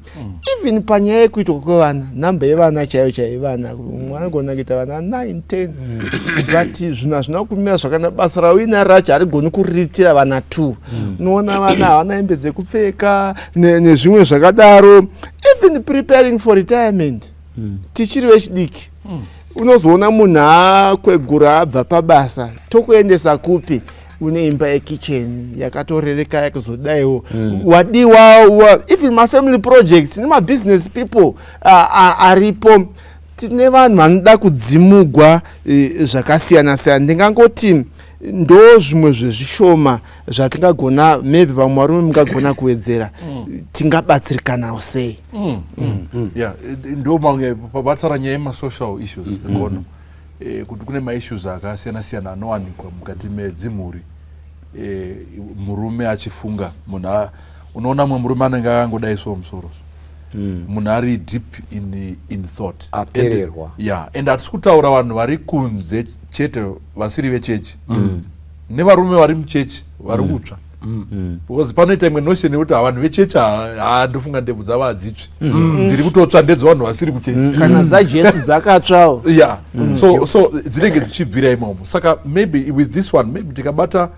Even panyaya yekuitwa kwevana, nhamba yevana chaiyo chaiyo yevana, mumwe anogona kuita vana 9, 10, but zvinhu hazvina kumira zvakanaka. Basa rauina racho harigoni kuriritira vana 2. Unoona vana havana hembe dzekupfeka nezvimwe zvakadaro. Even preparing for retirement, tichiri vechidiki, unozoona munhu akwegura abva pabasa, tokuendesa kupi? Une imba yekicheni yakatorereka yakuzodaiwo, wadiwa even mafamily projects nemabusiness people aripo. Tine vanhu vanoda kudzimugwa zvakasiyana siyana. Ndingangoti ndo zvimwe zvezvishoma zvatingagona, maybe vamwe varume mungagona kuwedzera, tingabatsirikanawo sei. Yeah, ndo mamwe pabataura nyaya yemasocial issues gono, kuti kune maissues akasiyana siyana anowanikwa mukati medzimhuri. Murume achifunga munhu unoona mumwe murume anenge akangodaisawo musoro so, munhu ari deep in thought. Apererwa. Yeah, and hatisi kutaura vanhu vari kunze chete vasiri vechechi, nevarume vari muchechi vari kutsva, because panoita imwe notion yekuti vanhu vechechi handofunga ndebvu dzavo hadzitsvi, dziri kutotsva ndedzevanhu vasiri kuchechi. Kana dzaJesu dzakatsvawo. Yeah, so dzinenge dzichibvira imomo. Saka maybe with this one, maybe tikabata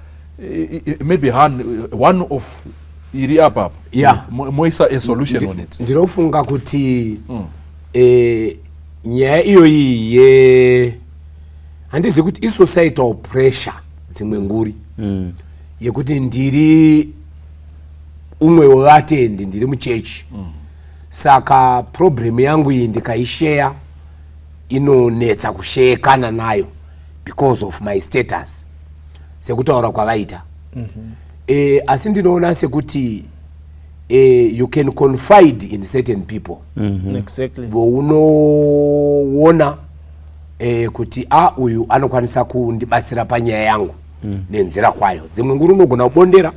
maybe one of iri apa apa, moisa a solution on it. Ndinofunga kuti nyaya iyoyi ye handizi kuti isocietal pressure dzimwe nguri yekuti ndiri umwe wevatendi, ndiri muchechi, saka problem yangu iyi ndikaisheya inonetsa kusheyekana nayo because of my status, sekutaura kwavaita. Asi ndinoona sekuti you can confide in certain people vounoona kuti a uyu anokwanisa kundibatsira panyaya yangu nenzira kwayo. Dzimwe nguri unogona kubondera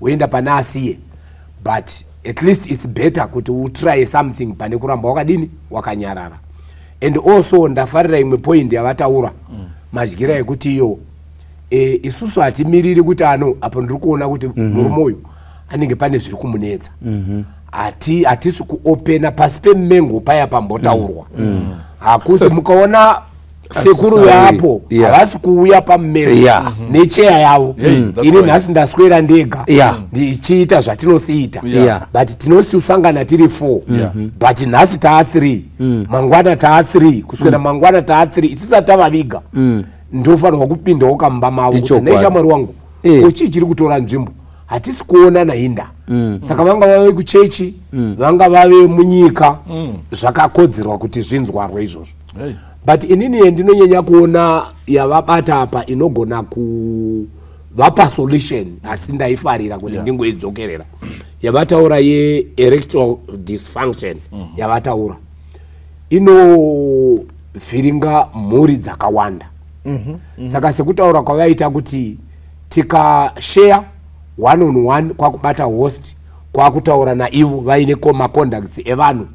woenda pane asiye, but at least it's better kuti utry something pane kuramba wakadini, wakanyarara. And also ndafarira imwe point yavataura, madyira ekuti iyo isusu hatimiriri kuti ano apo ndiri kuona kuti murume uyu anenge pane zviri kumunetsa. Hatisi kuopena pasi pemumengo paya pambotaurwa. Hakusi mukaona sekuru yapo havasi kuuya pamumengo necheya yavo. Hey, that's Ini right. nhasi ndaswera ndega ndichiita zvatinosiita, but tinosangana tiri four, but nhasi taa three, mangwana taa three, kuswera mangwana taa three. Isisati tavaviga, ndofanirwa kupindawo kamumba mavo kuti Ichokwadi. neshamwari wangu, kochii chiri kutora nzvimbo? Hatisi kuonana hinda. Saka vanga vave kuchechi, vanga vave munyika, zvakakodzerwa kuti zvinzwarwe izvozvo. Hey. But inini yendinonyanya kuona yavabata apa inogona kuvapa solution, asi ndaifarira kuti ndingoidzokerera, yavataura yeerectile dysfunction yavataura inovhiringa mhuri dzakawanda. Saka sekutaura kwavaita kuti tikashare one on one, kwakubata host, kwakutaura naivo vaine macontacts evanhu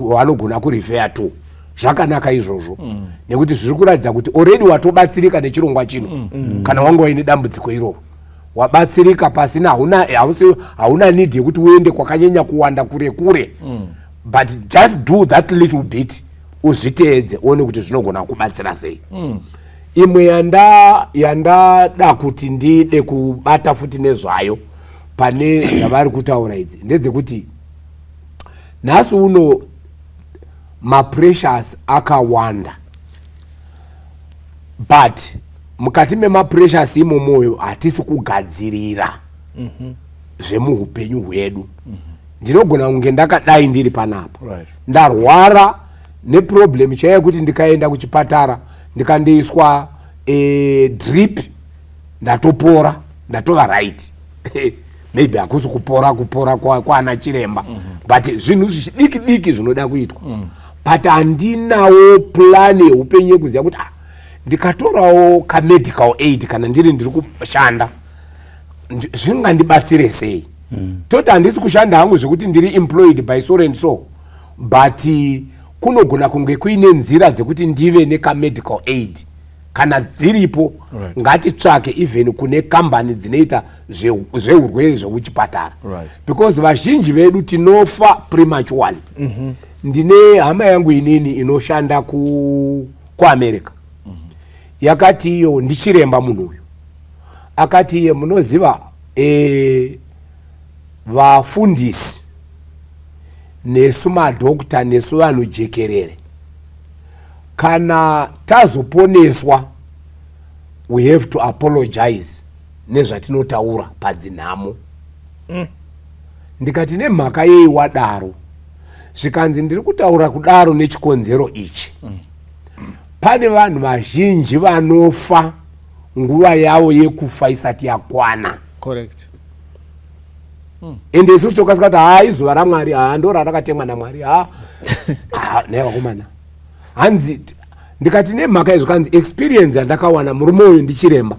vanogona kurefer to, zvakanaka izvozvo, nekuti zviri kuratidza kuti already watobatsirika nechirongwa chino. Kana wanga waine dambudziko iroro, wabatsirika pasina, hauna need yekuti uende kwakanyanya kuwanda kure kure, but just do that little bit, uzviteedze, uone kuti zvinogona kubatsira sei. Imwe yandada kuti ndide kubata futi nezvayo pane dzavari kutaura idzi ndedzekuti nhasi uno mapressures akawanda, but mukati memapressures imomoyo hatisi kugadzirira zvemuupenyu hwedu. Ndinogona kunge ndakadai ndiri panapa, ndarwara neproblem chaiyo yekuti ndikaenda kuchipatara ndikandoiswa drip, ndatopora, ndatova right. Maybe hakusi kupora kupora kwana chiremba, but zvinhu zvidiki diki zvinoda kuitwa, but handinawo plan yeupenyu yekuziva kuti ah, ndikatorawo kamedical aid kana ndiri kushanda, zvingandibatsire sei? Toti handisi kushanda hangu zvekuti ndiri employed by so and so, but kunogona kunge kuine nzira dzekuti ndive nekamedical aid. Kana dziripo, ngatitsvake even kune kambani dzinoita zveurwere zvekuchipatara, because vazhinji vedu tinofa prematurely. Ndine hama yangu inini inoshanda kuAmerica. Yakati iyo ndichiremba munhu uyu, akati iye, munoziva, vafundisi nesu madhokta nesu vanhu jekerere, kana tazoponeswa, we have to apologize nezvatinotaura padzinhamo. Ndikati, nemhaka yei wadaro? Zvikanzi, ndiri kutaura kudaro nechikonzero ichi. Pane vanhu vazhinji vanofa nguva yavo yekufa isati yakwana. Correct. Ende isusu tokasika kuti, haa, izuva raMwari, haa, ndo rarakatemwa naMwari. Ha, naye vakomana, hanzi, ndikati, nemhaka izvo, kanzi, experience yandakawana, murume uyu ndichiremba,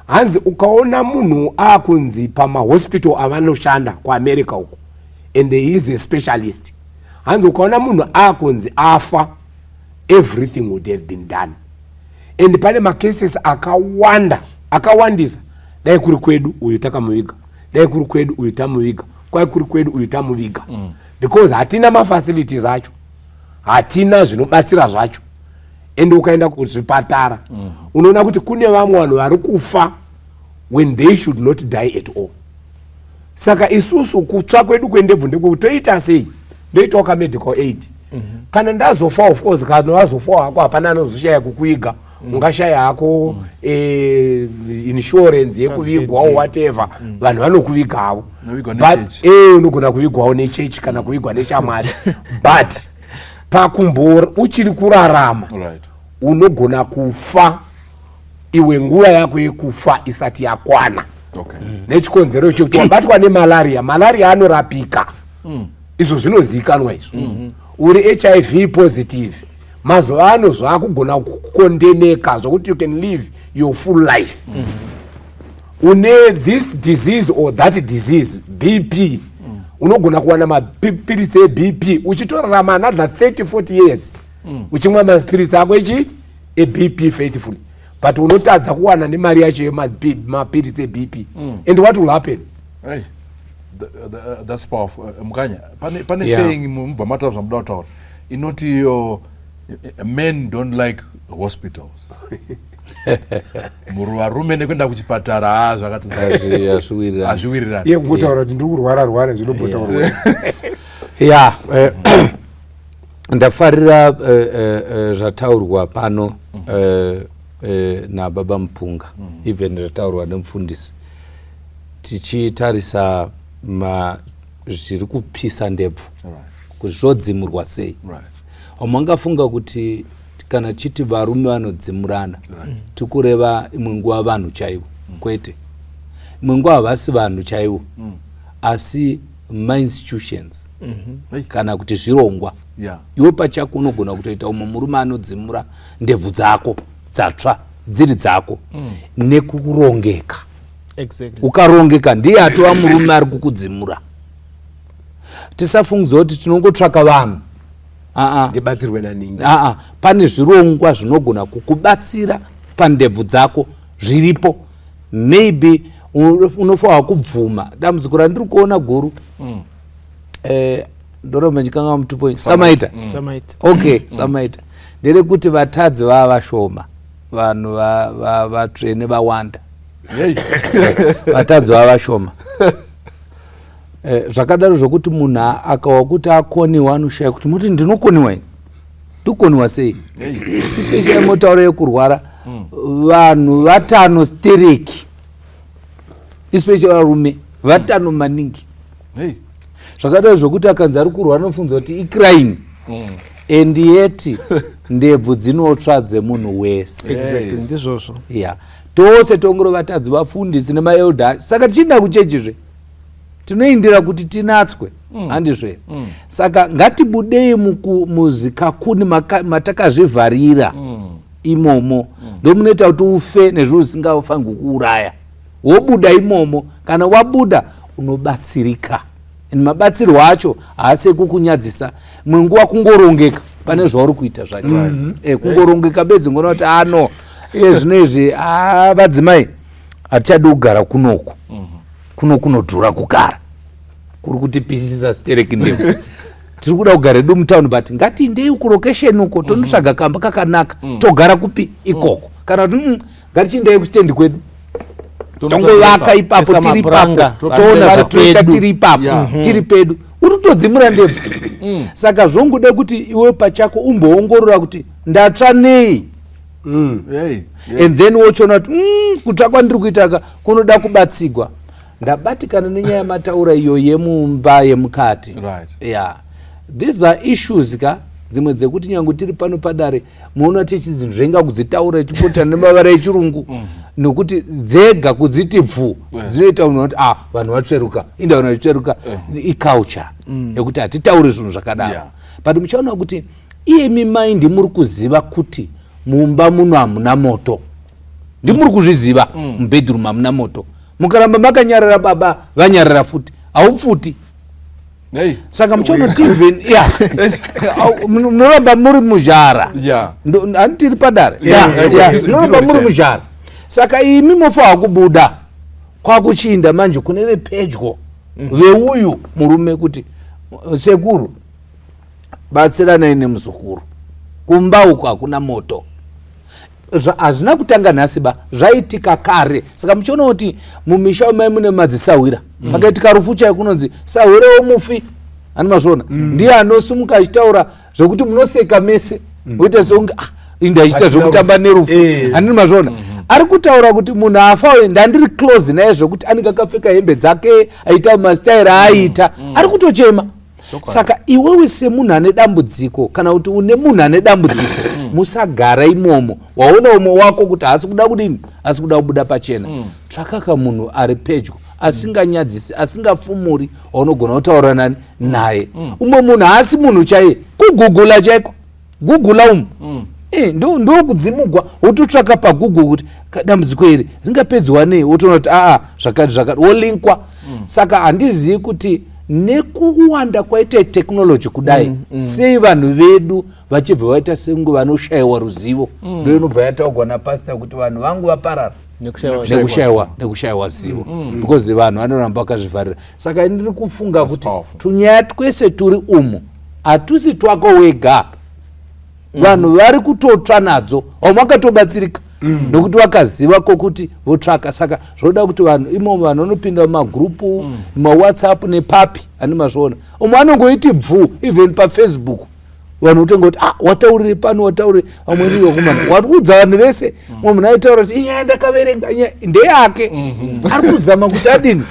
hanzi ukaona munhu aakunzi pamahospital avanoshanda kuAmerica uko, and he is a specialist, hanzi ukaona munhu aakunzi afa, everything would have been done. And pane macases akawanda akawandisa, dai kuri kwedu uyu takamuviga, dai kuri kwedu uyu tamuviga, kwai kuri kwedu uyu tamuviga. Because hatina mafacilities acho, hatina zvinobatsira zvacho. And ukaenda kuzvipatara, unoona kuti kune vamwe vanhu vari kufa when they should not die at all. Saka isusu kutsva kwedu kwendebvu ndekwe toita sei? Ndoitawo kamedical aid. Kana ndazofa, of course, kana wazofawo hako, hapana anozoshaya kukuiga. Ungashaya hako insurance yekuvigwawo, whatever, vanhu vanokuvigawo. Unovigwa But nechechi. Unogona kuvigwawo nechechi kana kuvigwa neshamwari, but pakumbo uchiri kurarama, unogona kufa iwe nguva yako yekufa isati yakwana, nechikonzero chekuti wabatwa nemalaria. Malaria anorapika, izvo zvinozivikanwa izvo. Uri HIV positive, mazuva ano zvaakugona kukondeneka zvokuti you can live your full life. Une this disease or that disease, BP, unogona kuwana mapiritsi eBP uchitorarama another 30 40 years, uchimwa mapiritsi ako echi eBP faithfully, but unotadza kuwana nemari yacho yemapiritsi eBP. And what will happen? Hey, that's powerful. Mukanya, pane saying mubva mataura zvamuda kutaura, inoti iyo, men don't like hospitals. Varume nekuenda kuchipatara, ha, zvakati Hazviwirirani. Hazviwirirani. Iye kungotaura kuti ndiri kurwara rwara, zvinombotaurwa. Ya, ndafarira zvataurwa pano nababa Mupunga, even zvataurwa nemufundisi, tichitarisa zviri kupisa ndebvu, kuti zvodzimurwa sei. Vamwe vangafunga kuti kana chiti varume vanodzimurana, tikureva imwe nguva vanhu chaivo. Kwete, imwe nguva havasi vanhu chaivo, asi mainstitutions kana kuti zvirongwa. Iwe pachako unogona kutoita umwe murume anodzimura ndebvu dzako dzatsva dziri dzako nekurongeka. Ukarongeka, ndiye atova murume ari kukudzimura. Tisafungidzwa kuti tinongotsvaka vanhu. Aa. Ndibatsirwe naningi. Aa, pane zvirongwa zvinogona kukubatsira pandebvu dzako, zviripo. Maybe unofanira kubvuma dambudziko randiri kuona guru. Ndoramba ndikanga mutupo samaita. Samaita. Okay, samaita nderekuti vatadzi vava vashoma, vanhu vatsvene vawanda. Vatadzi vava vashoma. Zvakadaro zvokuti munhu akawa kuti akoniwa, anoshaya kuti muti ndinokoniwa ini, ndikoniwa sei? Especially motaura yekurwara, vanhu vatano stereki, especially varume vatano maningi. Zvakadaro zvokuti akanzi ari kurwara, anofunza kuti icrime, and yet ndebvu dzinotsva dzemunhu wese. Exactly, ndizvozvo. Ya, tose tongoro vatadzi, vafundisi nemaelder. Saka tichienda kuchechizve, tinoindira kuti tinatswe, handizvo here? Saka ngatibudei muzikakuni matakazvivharira imomo. Ndomunoita kuti ufe nezvinhu zvisingafanirwi kuuraya. Wobuda imomo, kana wabuda unobatsirika, and mabatsirwo acho haasi ekukunyadzisa. Imwe nguva kungorongeka pane zvauri kuita zvacho. Kungorongeka bedzi, ngona kuti ano. Iye zvino izvi, ah, vadzimai hatichadi kugara kunoku. Kuno kunodhura kugara, kuri kutipisisa stereki ndebvu. Tiri kuda kugara edu mutown, but ngatiindei kurokesheni uko, tonotsvaga kamba kakanaka, togara kupi ikoko. Kana kuti ngatichiindei kustendi kwedu, tongovaka ipapo, Toisa tiri ipapo, mapuranga, toona vari zvatoita pedu. tiri ipapo, tiri pedu, uri kutodzimura ndebvu. Saka zvongoda kuti iwe pachako umboongorora kuti ndatsva nei. Hey, And then wochiona kuti kutsva kwandiri kuita ka kunoda kubatsigwa. Ndabatikana nenyaya yamataura iyo yemumba yemukati. Yeah, these are issues ka dzimwe dzekuti nyange tiri pano padare muona tichidzinzvenga kudzitaura, tichipota nemavara echirungu, nokuti dzega kudziti bvu dzinoita munhu kuti, ah, vanhu vatsveruka, inda vanhu vachitsveruka. Iculture yekuti hatitauri zvinhu zvakadaro. But muchaona kuti iyemi mai ndimuri kuziva kuti mumba muno hamuna moto, ndimuri kuzviziva, mubedroom hamuna moto. Mukaramba makanyarara, baba vanyarara futi, haupfuti. Hey. Saka muchaona kuti even ya munoramba muri muzhara. Handitiri padare? Munoramba muri muzhara. Saka imi mofanwa kubuda kwakuchiinda manje kune vepedyo veuyu murume kuti, sekuru, batsiranai nemuzukuru, kumba uku hakuna moto. Hazvina kutanga nhasi ba, zvaitika kare. Saka muchiona kuti mumisha mai mune madzisahwira, pakaitika rufu chai kunonzi sahwira womufi, ani mazviona, ndiye anosumuka achitaura zvokuti munoseka mese, woita sekunge, ah, indachiita Pasina zvokutamba rufu. nerufu. Handini mazviona, ari kutaura kuti munhu afa uyu ndandiri close naye, zvokuti anenge akapfeka hembe dzake, aita masitairi aaita, ari kutochema. Saka iwewe semunhu ane dambudziko, kana kuti une munhu ane dambudziko, musagara imomo. Waona umwe wako kuti haasi kuda kudini, asi kuda kubuda pachena, tsvakaka munhu ari pedyo asinganyadzisi, asingafumuri, waunogona kutaura nani naye. Umwe munhu haasi munhu chaiye, kugugula chaiko, gugula umu. Ndo kudzimugwa, wototsvaka paGoogle kuti dambudziko iri ringapedzwa nei, wotoona kuti aa, zvakati zvakati, wolinkwa. Saka handizivi kuti nekuwanda kwaita technology kudai, sei vanhu vedu vachibva vaita sekunge vanoshayiwa ruzivo. Ndo inobva yataugwa napastor kuti vanhu vangu vaparara Nekushayiwa nekushayiwa zivo, because vanhu vanoramba vakazvivharira. Saka ndiri kufunga kuti Powerful. tunyaya twese turi umu hatusi twako wega, vanhu vari kutotsva nadzo, vamwe vakatobatsirika nokuti vakaziva kwokuti votsvaka. Saka zvoda kuti vanhu imomo, vanhu vanopinda mumagurupu, maWhatsApp nepapi, handi mazviona, umwe anongoiti bvu, even paFacebook vanhu votongoti, ah, wataurire pano, wataurire vamweni, vakomana wari kuudza vanhu vese. Mumwe munhu aitaura kuti inyaya ndakaverenga, inyaya ndeyake, ari kuzama kuti adini.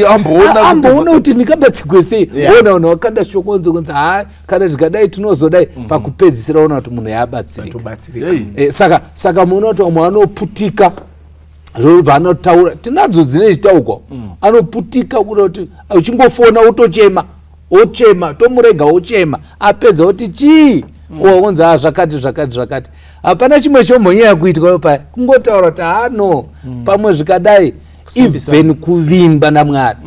Amboona Amboona kuti ndingabatsigwe sei. Ona vanhu vakanda shoko kunze kunze, ha, kana zvikadai tinozodai. Pakupedzisira ona kuti munhu yaabatsirika. Tobatsirika. Hey. Saka muona kuti vamwe vanoputika zvobva anotaura, tinadzo dzine chitaukwa, anoputika kuda kuti uchingofona wotochema, ochema, tomurega ochema, apedza oti chii, wakunzi a zvakati zvakati zvakati. Hapana chimwe chombonyanya kuitwa paya, kungotaura kuti ha, no, pamwe zvikadai. Even kuvimba naMwari,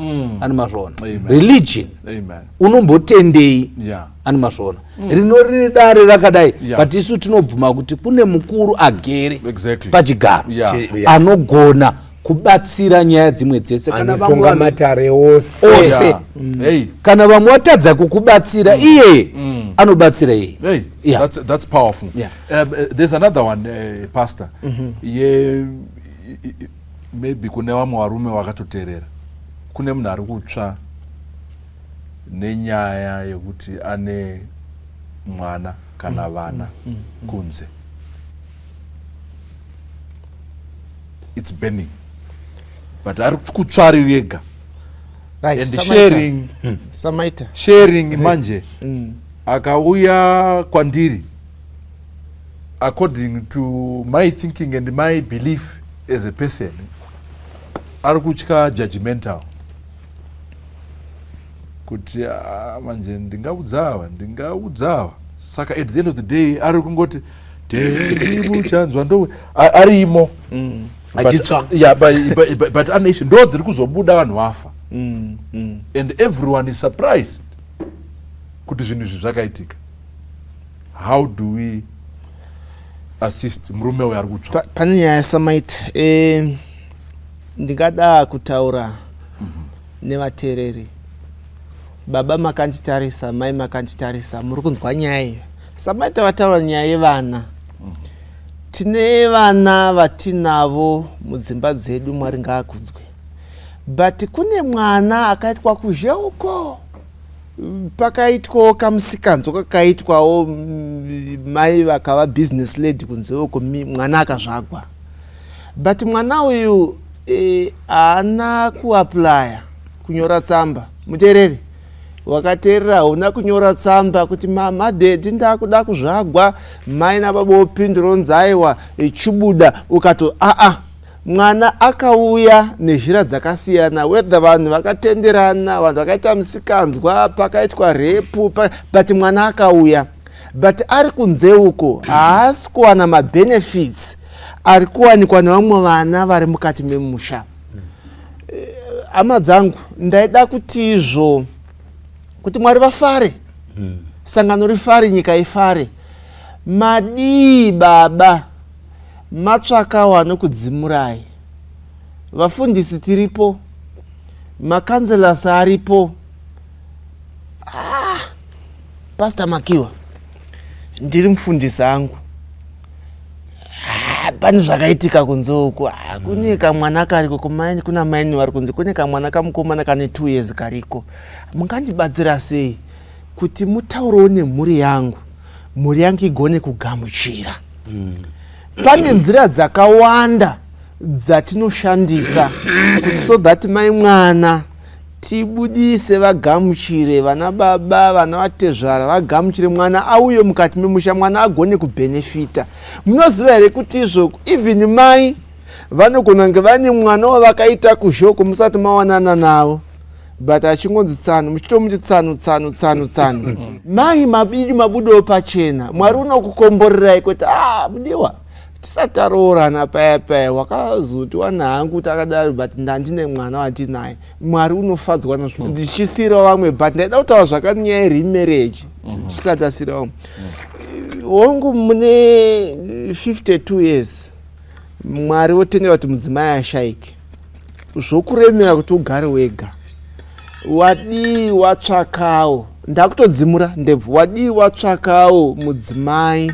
ani mazviona, Amen. religion, Amen. unombotendei, ani mazviona, rino riri dare rakadai, but isu tinobvuma kuti kune mukuru agere pachigaro anogona kubatsira nyaya dzimwe dzese. Kana vamwe Anotonga matare ose. Ose. Hey. Kana vamwe vatadza kukubatsira, iye anobatsira iye. Hey, that's powerful. There's another one, Pastor. Ye, maybe kune vamwe varume vakatoteerera. Kune munhu ari kutsva nenyaya yekuti ane mwana kana vana kunze. It's burning. But ari kutsva ari yega. Right, And Samaita. sharing Samaita. Sharing manje akauya kwandiri, according to my thinking and my belief as a person, ari kutya judgmental kuti, "Ah, manje ndingaudza ava, ndingaudza ava." Saka at the end of the day ari kungoti tenzi muchanzwa ndo arimo. Achitsva. Yeah, but ane issue ndo dziri kuzobuda vanhu vafa and everyone is surprised kuti zvinhu izvi zvakaitika. How do we assist murume uyo ari kutsva? Pane nyaya yasamaita, ndingada kutaura nevateereri. Baba makanditarisa, mai makanditarisa, muri kunzwa nyaya iyo. Samaita vataura nyaya yevana. Tine vana vatinavo mudzimba dzedu, Mwari ngaakudzwe, but kune mwana akaitwa kuzhe uko, pakaitwawo kamusikanzo kakaitwawo, mai vakava business lady kunze uko, mwana akazvagwa, but mwana uyu haana kuapplya kunyora tsamba. Muteereri wakateerera, hauna kunyora tsamba kuti mama, daddy, ndakuda kuzvagwa, mai nababa wopindura onzi aiwa, ichibuda ukato aa. Mwana akauya nezhira dzakasiyana, whether vanhu vakatenderana, vanhu vakaita musikanzwa, pakaitwa repu but mwana akauya, but ari kunze uko haasi kuwana mabenefits ari kuwanikwa nevamwe vana vari mukati memusha. Hama dzangu, ndaida kuti izvo kuti Mwari vafare, sangano rifare, nyika ifare. Madii baba matsvakawo anokudzimurai? Vafundisi tiripo, macounsellors aripo. Ah, Pastor Makiwa, ndiri mufundisi angu. Ah, pane zvakaitika kunze uku. Ah, kune kamwana kariko kumaini, kuna maini vari kunze, kune kamwana kamukomana kane 2 years kariko. Mungandibatsira sei kuti mutaurewo nemhuri yangu, mhuri yangu igone kugamuchira? Pane nzira dzakawanda dzatinoshandisa kuti so that mai mwana tibudise, vagamuchire, vana baba, vana vatezvara vagamuchire, mwana auye mukati memusha, mwana agone kubhenefita. Munoziva here kuti izvo even mai vanogona kunge vane mwana wavakaita kuzhoko musati mawanana navo, but achingonzi tsano, muchitomuti tsano, tsano, tsano, tsano, mai mabidi mabudawo pachena. Mwari unokukomborerai kuti a mudiwa, tisati taroorana paya paya wakazoti wana hangu kuti akadaro, but ndandine mwana wandinaye. Mwari unofadzwa nazvo. Ndichisiyirawo vamwe, but ndaida kutaura zvakanyaya yeremarriage tisati tasiyira vamwe. Hongu, mune 52 years, Mwari wotendera kuti mudzimai ashayike, zvokuremera kuti ugare wega. Wadii watsvakawo, ndakutodzimura ndebvu, wadii watsvakawo mudzimai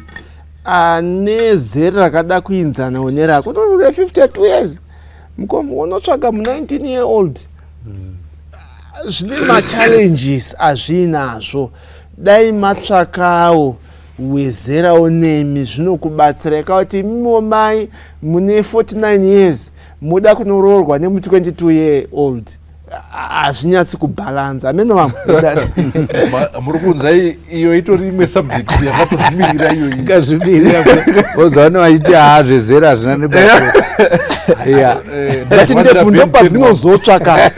ane zera rakada kuinzanawo nerako? 52 years, mukoma, unotsvaga mu19 year old, zvine machallenges azviinazvo. Dai matsvakawo wezerawo nemi, zvinokubatsirai. Kuti imimiwo mai mune 49 years muda kunoroorwa nemu22 year old, hazvinyatsi kubhalanza. Amene vamwe. Muri kuunza iyo itori imwe subject yakatozvimirira iyoyi. Ikazvimirira, ozvaone vachiti haa, zvezera hazvina nebasa. But ndebvu ndopadzinozotva,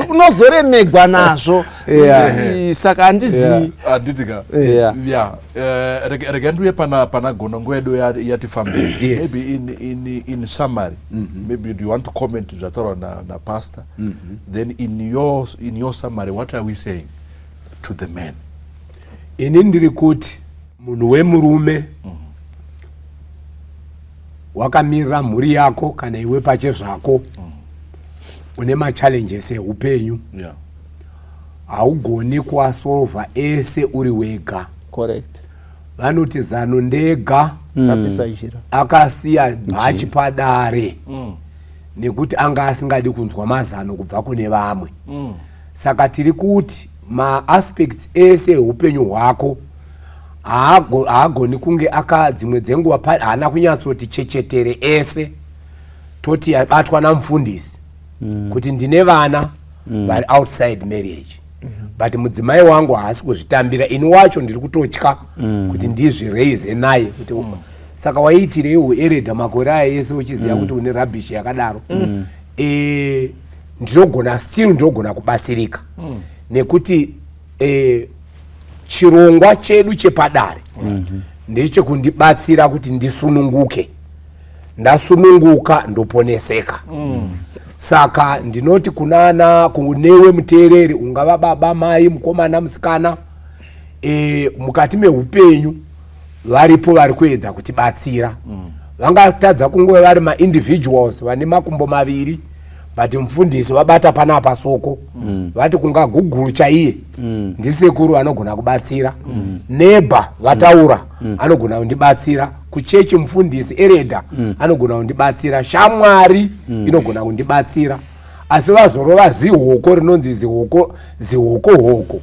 unozoremegwa nazvo. Saka handizivi. Handiti ka? Ya, rega ndiuye pana Gono, nguva yedu yatifambei. Maybe in summary, maybe do you want to comment zvataurwa napastor? Then in your summary, what are we saying to the men? Ini ndiri kuti munhu wemurume wakamirira mhuri yako, kana iwe pache zvako une machallenges eupenyu, haugoni kuasolva ese uri wega. Vanoti zano ndega Kapisa jira. Akasiya bhachi padare nekuti anga asingadi kunzwa mazano kubva kune vamwe. Saka tiri kuti maaspects ese eupenyu hwako haagoni kunge aka dzimwe dzenguva haana kunyatsoti chechetere ese. Toti yabatwa namufundisi kuti ndine vana vari outside marriage, but mudzimai wangu haasi kuzvitambira, ini wacho ndiri kutotya kuti ndizviraise naye kuti saka waiitirei uelder makore aya ese uchiziva kuti une rubbish yakadaro? Ndinogona still, ndinogona kubatsirika nekuti chirongwa chedu chepadare ndechekundibatsira kuti ndisununguke. Ndasununguka, ndoponeseka. Saka ndinoti kunana kunewe muteereri, ungava baba, mai, mukomana, musikana, mukati meupenyu Varipo vari kuedza kutibatsira. Vangatadza kunguve vari maindividuals vane makumbo maviri, but mufundisi vabata panapa soko. Vati kunga Google chaiye ndisekuru vanogona kubatsira. Neba vataura anogona kundibatsira kuchechi, mufundisi ereda anogona kundibatsira, shamwari inogona kundibatsira. Asi vazorova zihoko rinonzi zihoko zihoko hoko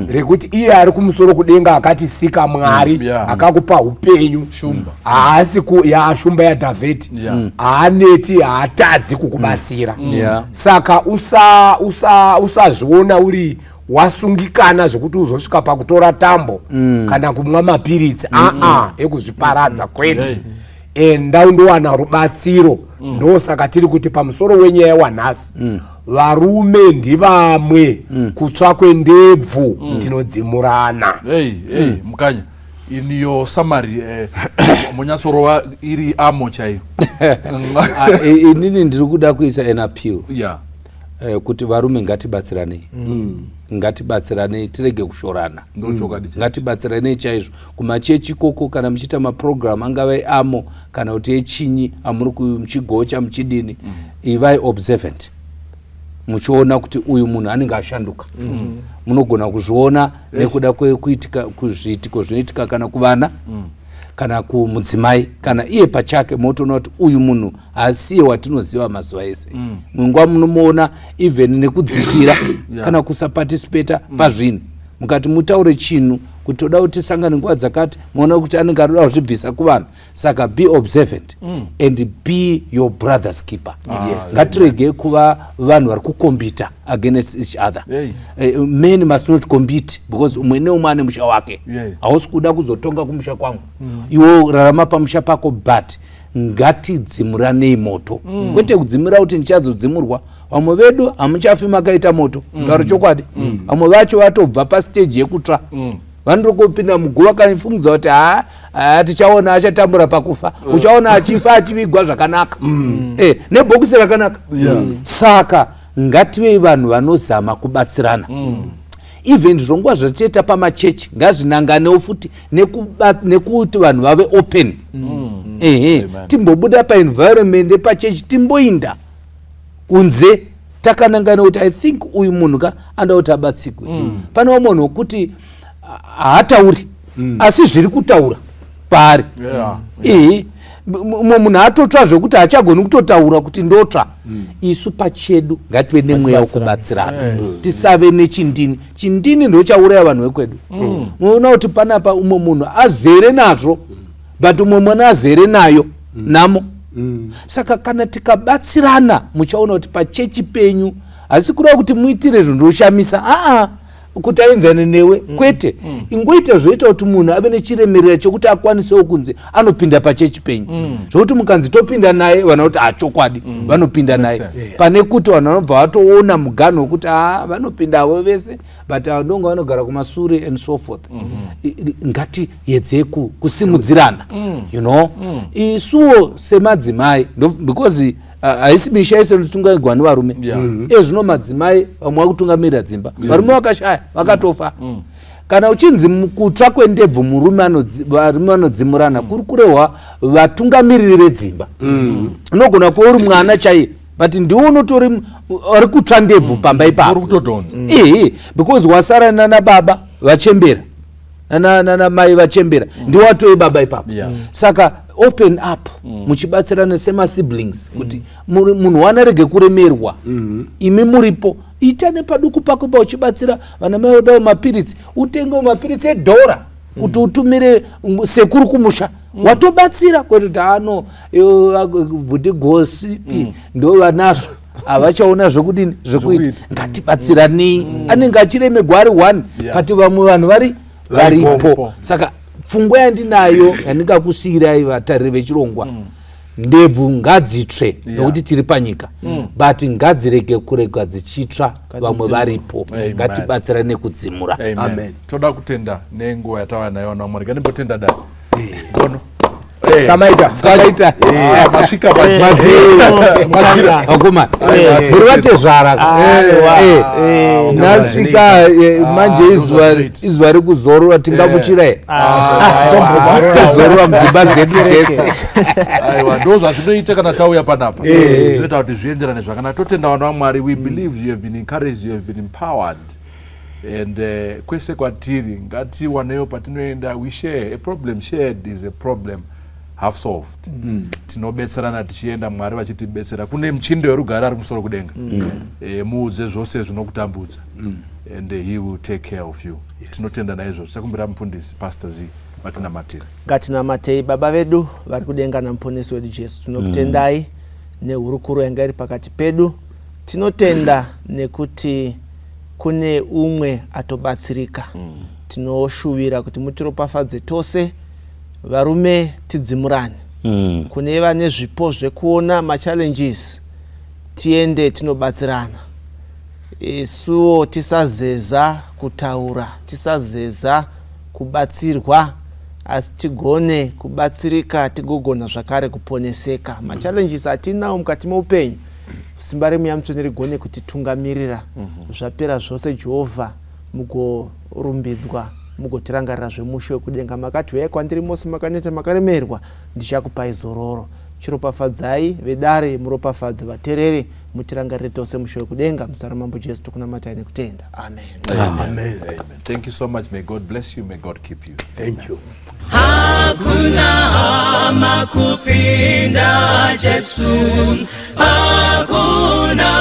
rekuti iye ari kumusoro kudenga akatisika Mwari akakupa upenyu. Shumba. Haasi ya shumba yaDhavhidhi. Haaneti, haatadzi kukubatsira. Saka usazviona uri wasungikana zvekuti uzosvika pakutora tambo kana kumwa mapiritsi aa ekuzviparadza, kwete. Enda undowana rubatsiro. Ndosaka tiri kuti pamusoro wenyaya wanhasi, varume ndivamwe, kutsva kwendebvu tinodzimurana. Hey, hey, Mukanya, in your summary, munyatsorova iri amo chaiyo. Ah, inini ndiri kuda kuisa an appeal kuti varume ngatibatsiranei, ngatibatsiranei, tirege kushorana. Ndochokwadi chaicho. Ngatibatsiranei chaizvo kumachechi ikoko. Kana muchiita maprogram, angava eamo kana kuti echinyi amuri muchigocha muchidini, ivai observant muchiona kuti uyu munhu anenge ashanduka. Munogona kuzviona nekuda kwekuitika kuzviitiko zvinoitika kana kuvana kana kumudzimai kana iye pachake. Motoona kuti uyu munhu haasiye watinoziva mazuva ese. Munguva munomuona even nekudzikira kana kusaparticipata pazvinhu. Mukati mutaure chinhu kuti toda kuti tisangane nguva dzakati, muona kuti anenge arikuda kuzvibvisa kuvanhu. Saka be observant and be your brother's keeper. Ngatirege kuva vanhu vari kucompeta against each other. Hey. Men must not compete because umwe neumwe ane musha wake. Hausi kuda kuzotonga kumusha kwangu, iwo rarama pamusha pako. But ngatidzimuranei moto, kwete kudzimira kuti ndichazodzimurwa. Vamwe vedu hamuchafi makaita moto. Taura chokwadi, vamwe vacho vatobva pastage yekutsva, vanotokupinda muguva kanifungidza kuti ha ha, tichaona achatambura pakufa. Uchaona achifa achivigwa zvakanaka nebhokisi rakanaka. Saka ngativei vanhu vanozama kubatsirana. Even zvongwa zvatiita pamachechi ngazvinanganewo futi nekuti vanhu vave open. Ehe. Amen. Timbobuda paenvironment yepachechi, timboinda kunze takanangana kuti I think uyu munhu ka anoda kuti abatsigwe. Pane vamwe vanhu wekuti haatauri asi zviri kutaura paari. Ehe, mumwe munhu atotsva zvekuti haachagoni kutotaura kuti ndotsva. Isu pachedu ngative nemweya wekubatsirana, tisave nechindini. Chindini ndochauraya vanhu vekwedu. Munoona kuti panapa umwe munhu azere nazvo, but umwe mwana azere nayo namo. Saka kana tikabatsirana, muchaona kuti pachechi penyu hasi kureva kuti muitire zvinhu zvoshamisa aa kuti aenzane newe, kwete. Ingoita zvoita kuti munhu ave nechiremerera chekuti akwanisewo kunzi anopinda pachechi penyu, zvokuti mukanzi topinda naye, vanhu kuti achokwadi vanopinda naye, sense. Pane kuti vanhu vanobva vatoona muganho wekuti a vanopindavo vese, but ndonga vanogara kumasure and so forth. Ngatiyedzei kusimudzirana. Isuwo semadzimai because haisi misha yese inotungamirwa nevarume. Ezvino madzimai vamwe vakutungamirira dzimba, varume vakashaya, vakatofa. Kana uchinzi kutsva kwendebvu murume varume vanodzimurana, kuri kurehwa vatungamiriri vedzimba. Unogona kuva uri mwana chaiye, but ndiwe unotori ari kutsva ndebvu pamba Uri ipapo. kutodhonza. Ehe, because wasara nana baba vachembera, nana mai vachembera, ndiwe watove baba ipapo. Saka open up muchibatsirana semasiblings kuti munhu wanarege kuremerwa, imi muripo. Ita nepaduku pako pauchibatsira vana mai odawo mapiritsi, utengewo mapiritsi edhora kuti utumire sekuru kumusha, watobatsira, kwete kuti ano bhuti gosipi ndo vanazvo, havachaona zvekudini, zvekuita. Ngatibatsiranei. Anenge achiremegwa ari one, but vamwe vanhu vari varipo. Saka pfungwa yandinayo yandingakusiyirai vatariri vechirongwa, ndebvu ngadzitsve nokuti tiri panyika, but ngadzirege kurega dzichitsva vamwe varipo. Amen. Ngatibatsirane kudzimura. Amen. Amen. Toda kutenda nenguva yatava nayo naMwari. Ngatimbotenda dai gono. Samaita. Samaita. Ah, masvika Akoma. Muri vatezvara. Aiwa. Nhasika manje izuva izuva rekuzorora tingamuchira here? Tozorora mudzimba dzedu dzese. Aiwa, ndo zvazvinoita kana tauya panapa, zvinoita kuti zvienderane zvakanaka. Totenda vanhu vaMwari. We believe you have been encouraged, you have been empowered, and kwese kwatiri ngatiwanewo patinoenda, we share. A problem shared is a problem half solved. Tinobetserana tichienda, Mwari vachitibetsera. Kune muchindo werugare ari kumusoro kudenga. Muudze zvose zvinokutambudza and he will take care of you. Tinotenda naizvozvo. Tichakumbira mufundisi, Pastor Z, vatinamatire. Ngatinamatei. Baba vedu vari kudenga namuponesi wedu Jesu, tinokutendai nehurukuro yanga iri pakati pedu. Tinotenda nekuti kune umwe atobatsirika. Tinoshuvira kuti mutiropafadze tose. Varume, tidzimurane. Kune vane zvipo zvekuona machallenges, tiende tinobatsirana. Isuwo tisazeza kutaura, tisazeza kubatsirwa, asi tigone kubatsirika, tigogona zvakare kuponeseka. Machallenges atinawo mukati meupenyu, simba remweya mutsvene rigone kutitungamirira. Zvapera zvose, Jehovha, mugorumbidzwa, mugotirangarira zvemushe wekudenga. Makati, "Uyai kwandiri mose makaneta makaremerwa, ndichakupai zororo." Chiropafadzai vedare, muropafadze vateereri, mutirangarire tose mushe wekudenga. Muzita ramambo Jesu tokunamatai nekutenda, amen. Amen. Amen. Thank you so much. May God bless you. May God keep you. Thank you. Hakuna hama kupinda Jesu, hakuna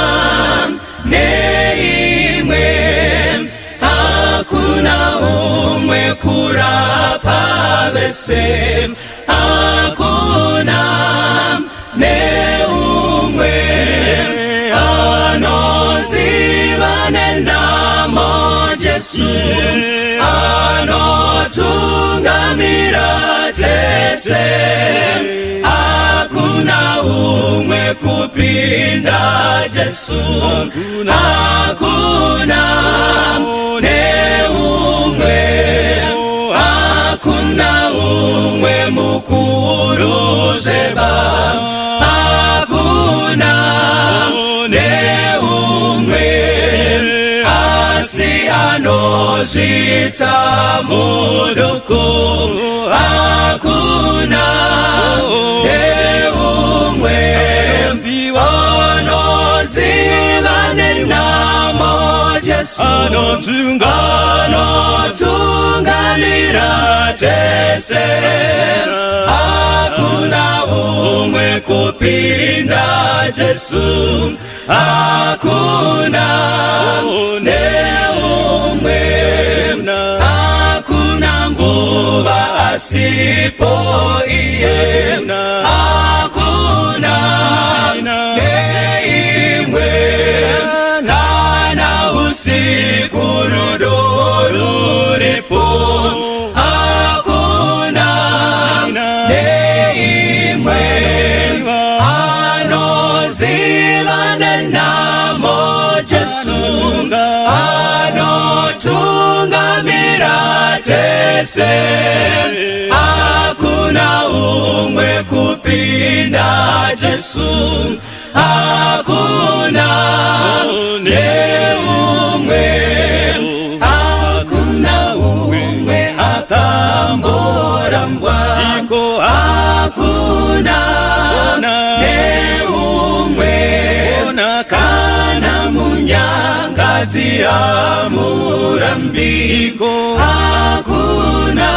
neimwe, hakuna umwe kurapa vese, hakuna neumwe anoziva nenhamo Jesu, anotungamira tese, hakuna umwe kupinda Jesu, hakuna neumwe, hakuna umwe mukuru zveba, hakuna neumwe asi anozvita muduku, hakuna neumwe anoziva nenhamo Jesu, anotungamira tese, hakuna umwe kupinda Jesu, hakuna neumwe, hakuna nguva asipo iye, hakuna neimwe, kana usiku rudo ruripo, hakuna neimwe anoziva nenhamo Jesu, anotungamira tese, hakuna umwe kupinda Jesu, hakuna neumwe, hakuna umwe akamborambwa, hakuna neumwe, kana munyangadzi amurambi, hakuna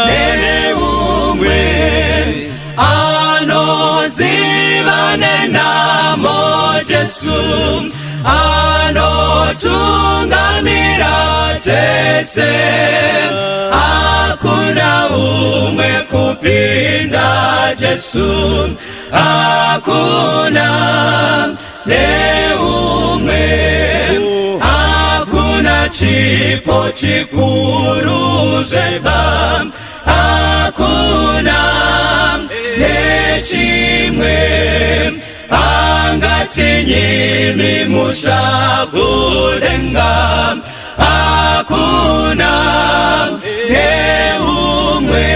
neumwe anoziva nenhamo Jesu, anotungamira tese, hakuna umwe kupinda Jesu, hakuna neumwe, hakuna chipo chikuru zveba, hakuna nechimwe angatinyimi musha kudenga, hakuna neumwe.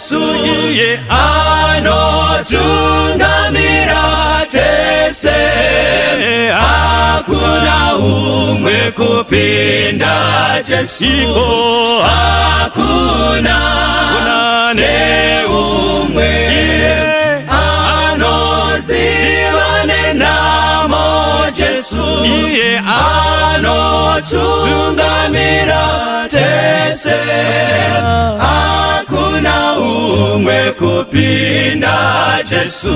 Jesu iye anotungamira tese hakuna umwe kupinda Jesu iko hakuna neumwe anoziva nenhamo Jesu iye anotungamira tese hakuna umwe kupinda Jesu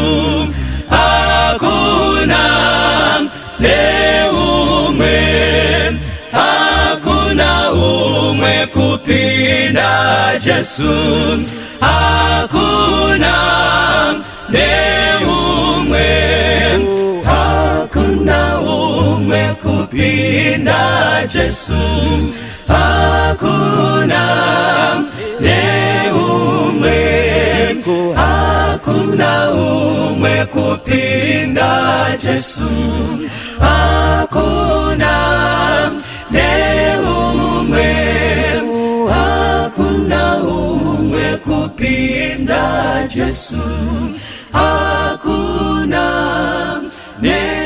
hakuna neumwe hakuna umwe kupinda Jesu hakuna neumwe hakuna umwe kupinda Jesu hakuna neumwe hakuna umwe kupinda Jesu hakuna neumwe hakuna umwe kupinda Jesu hakuna neumwe.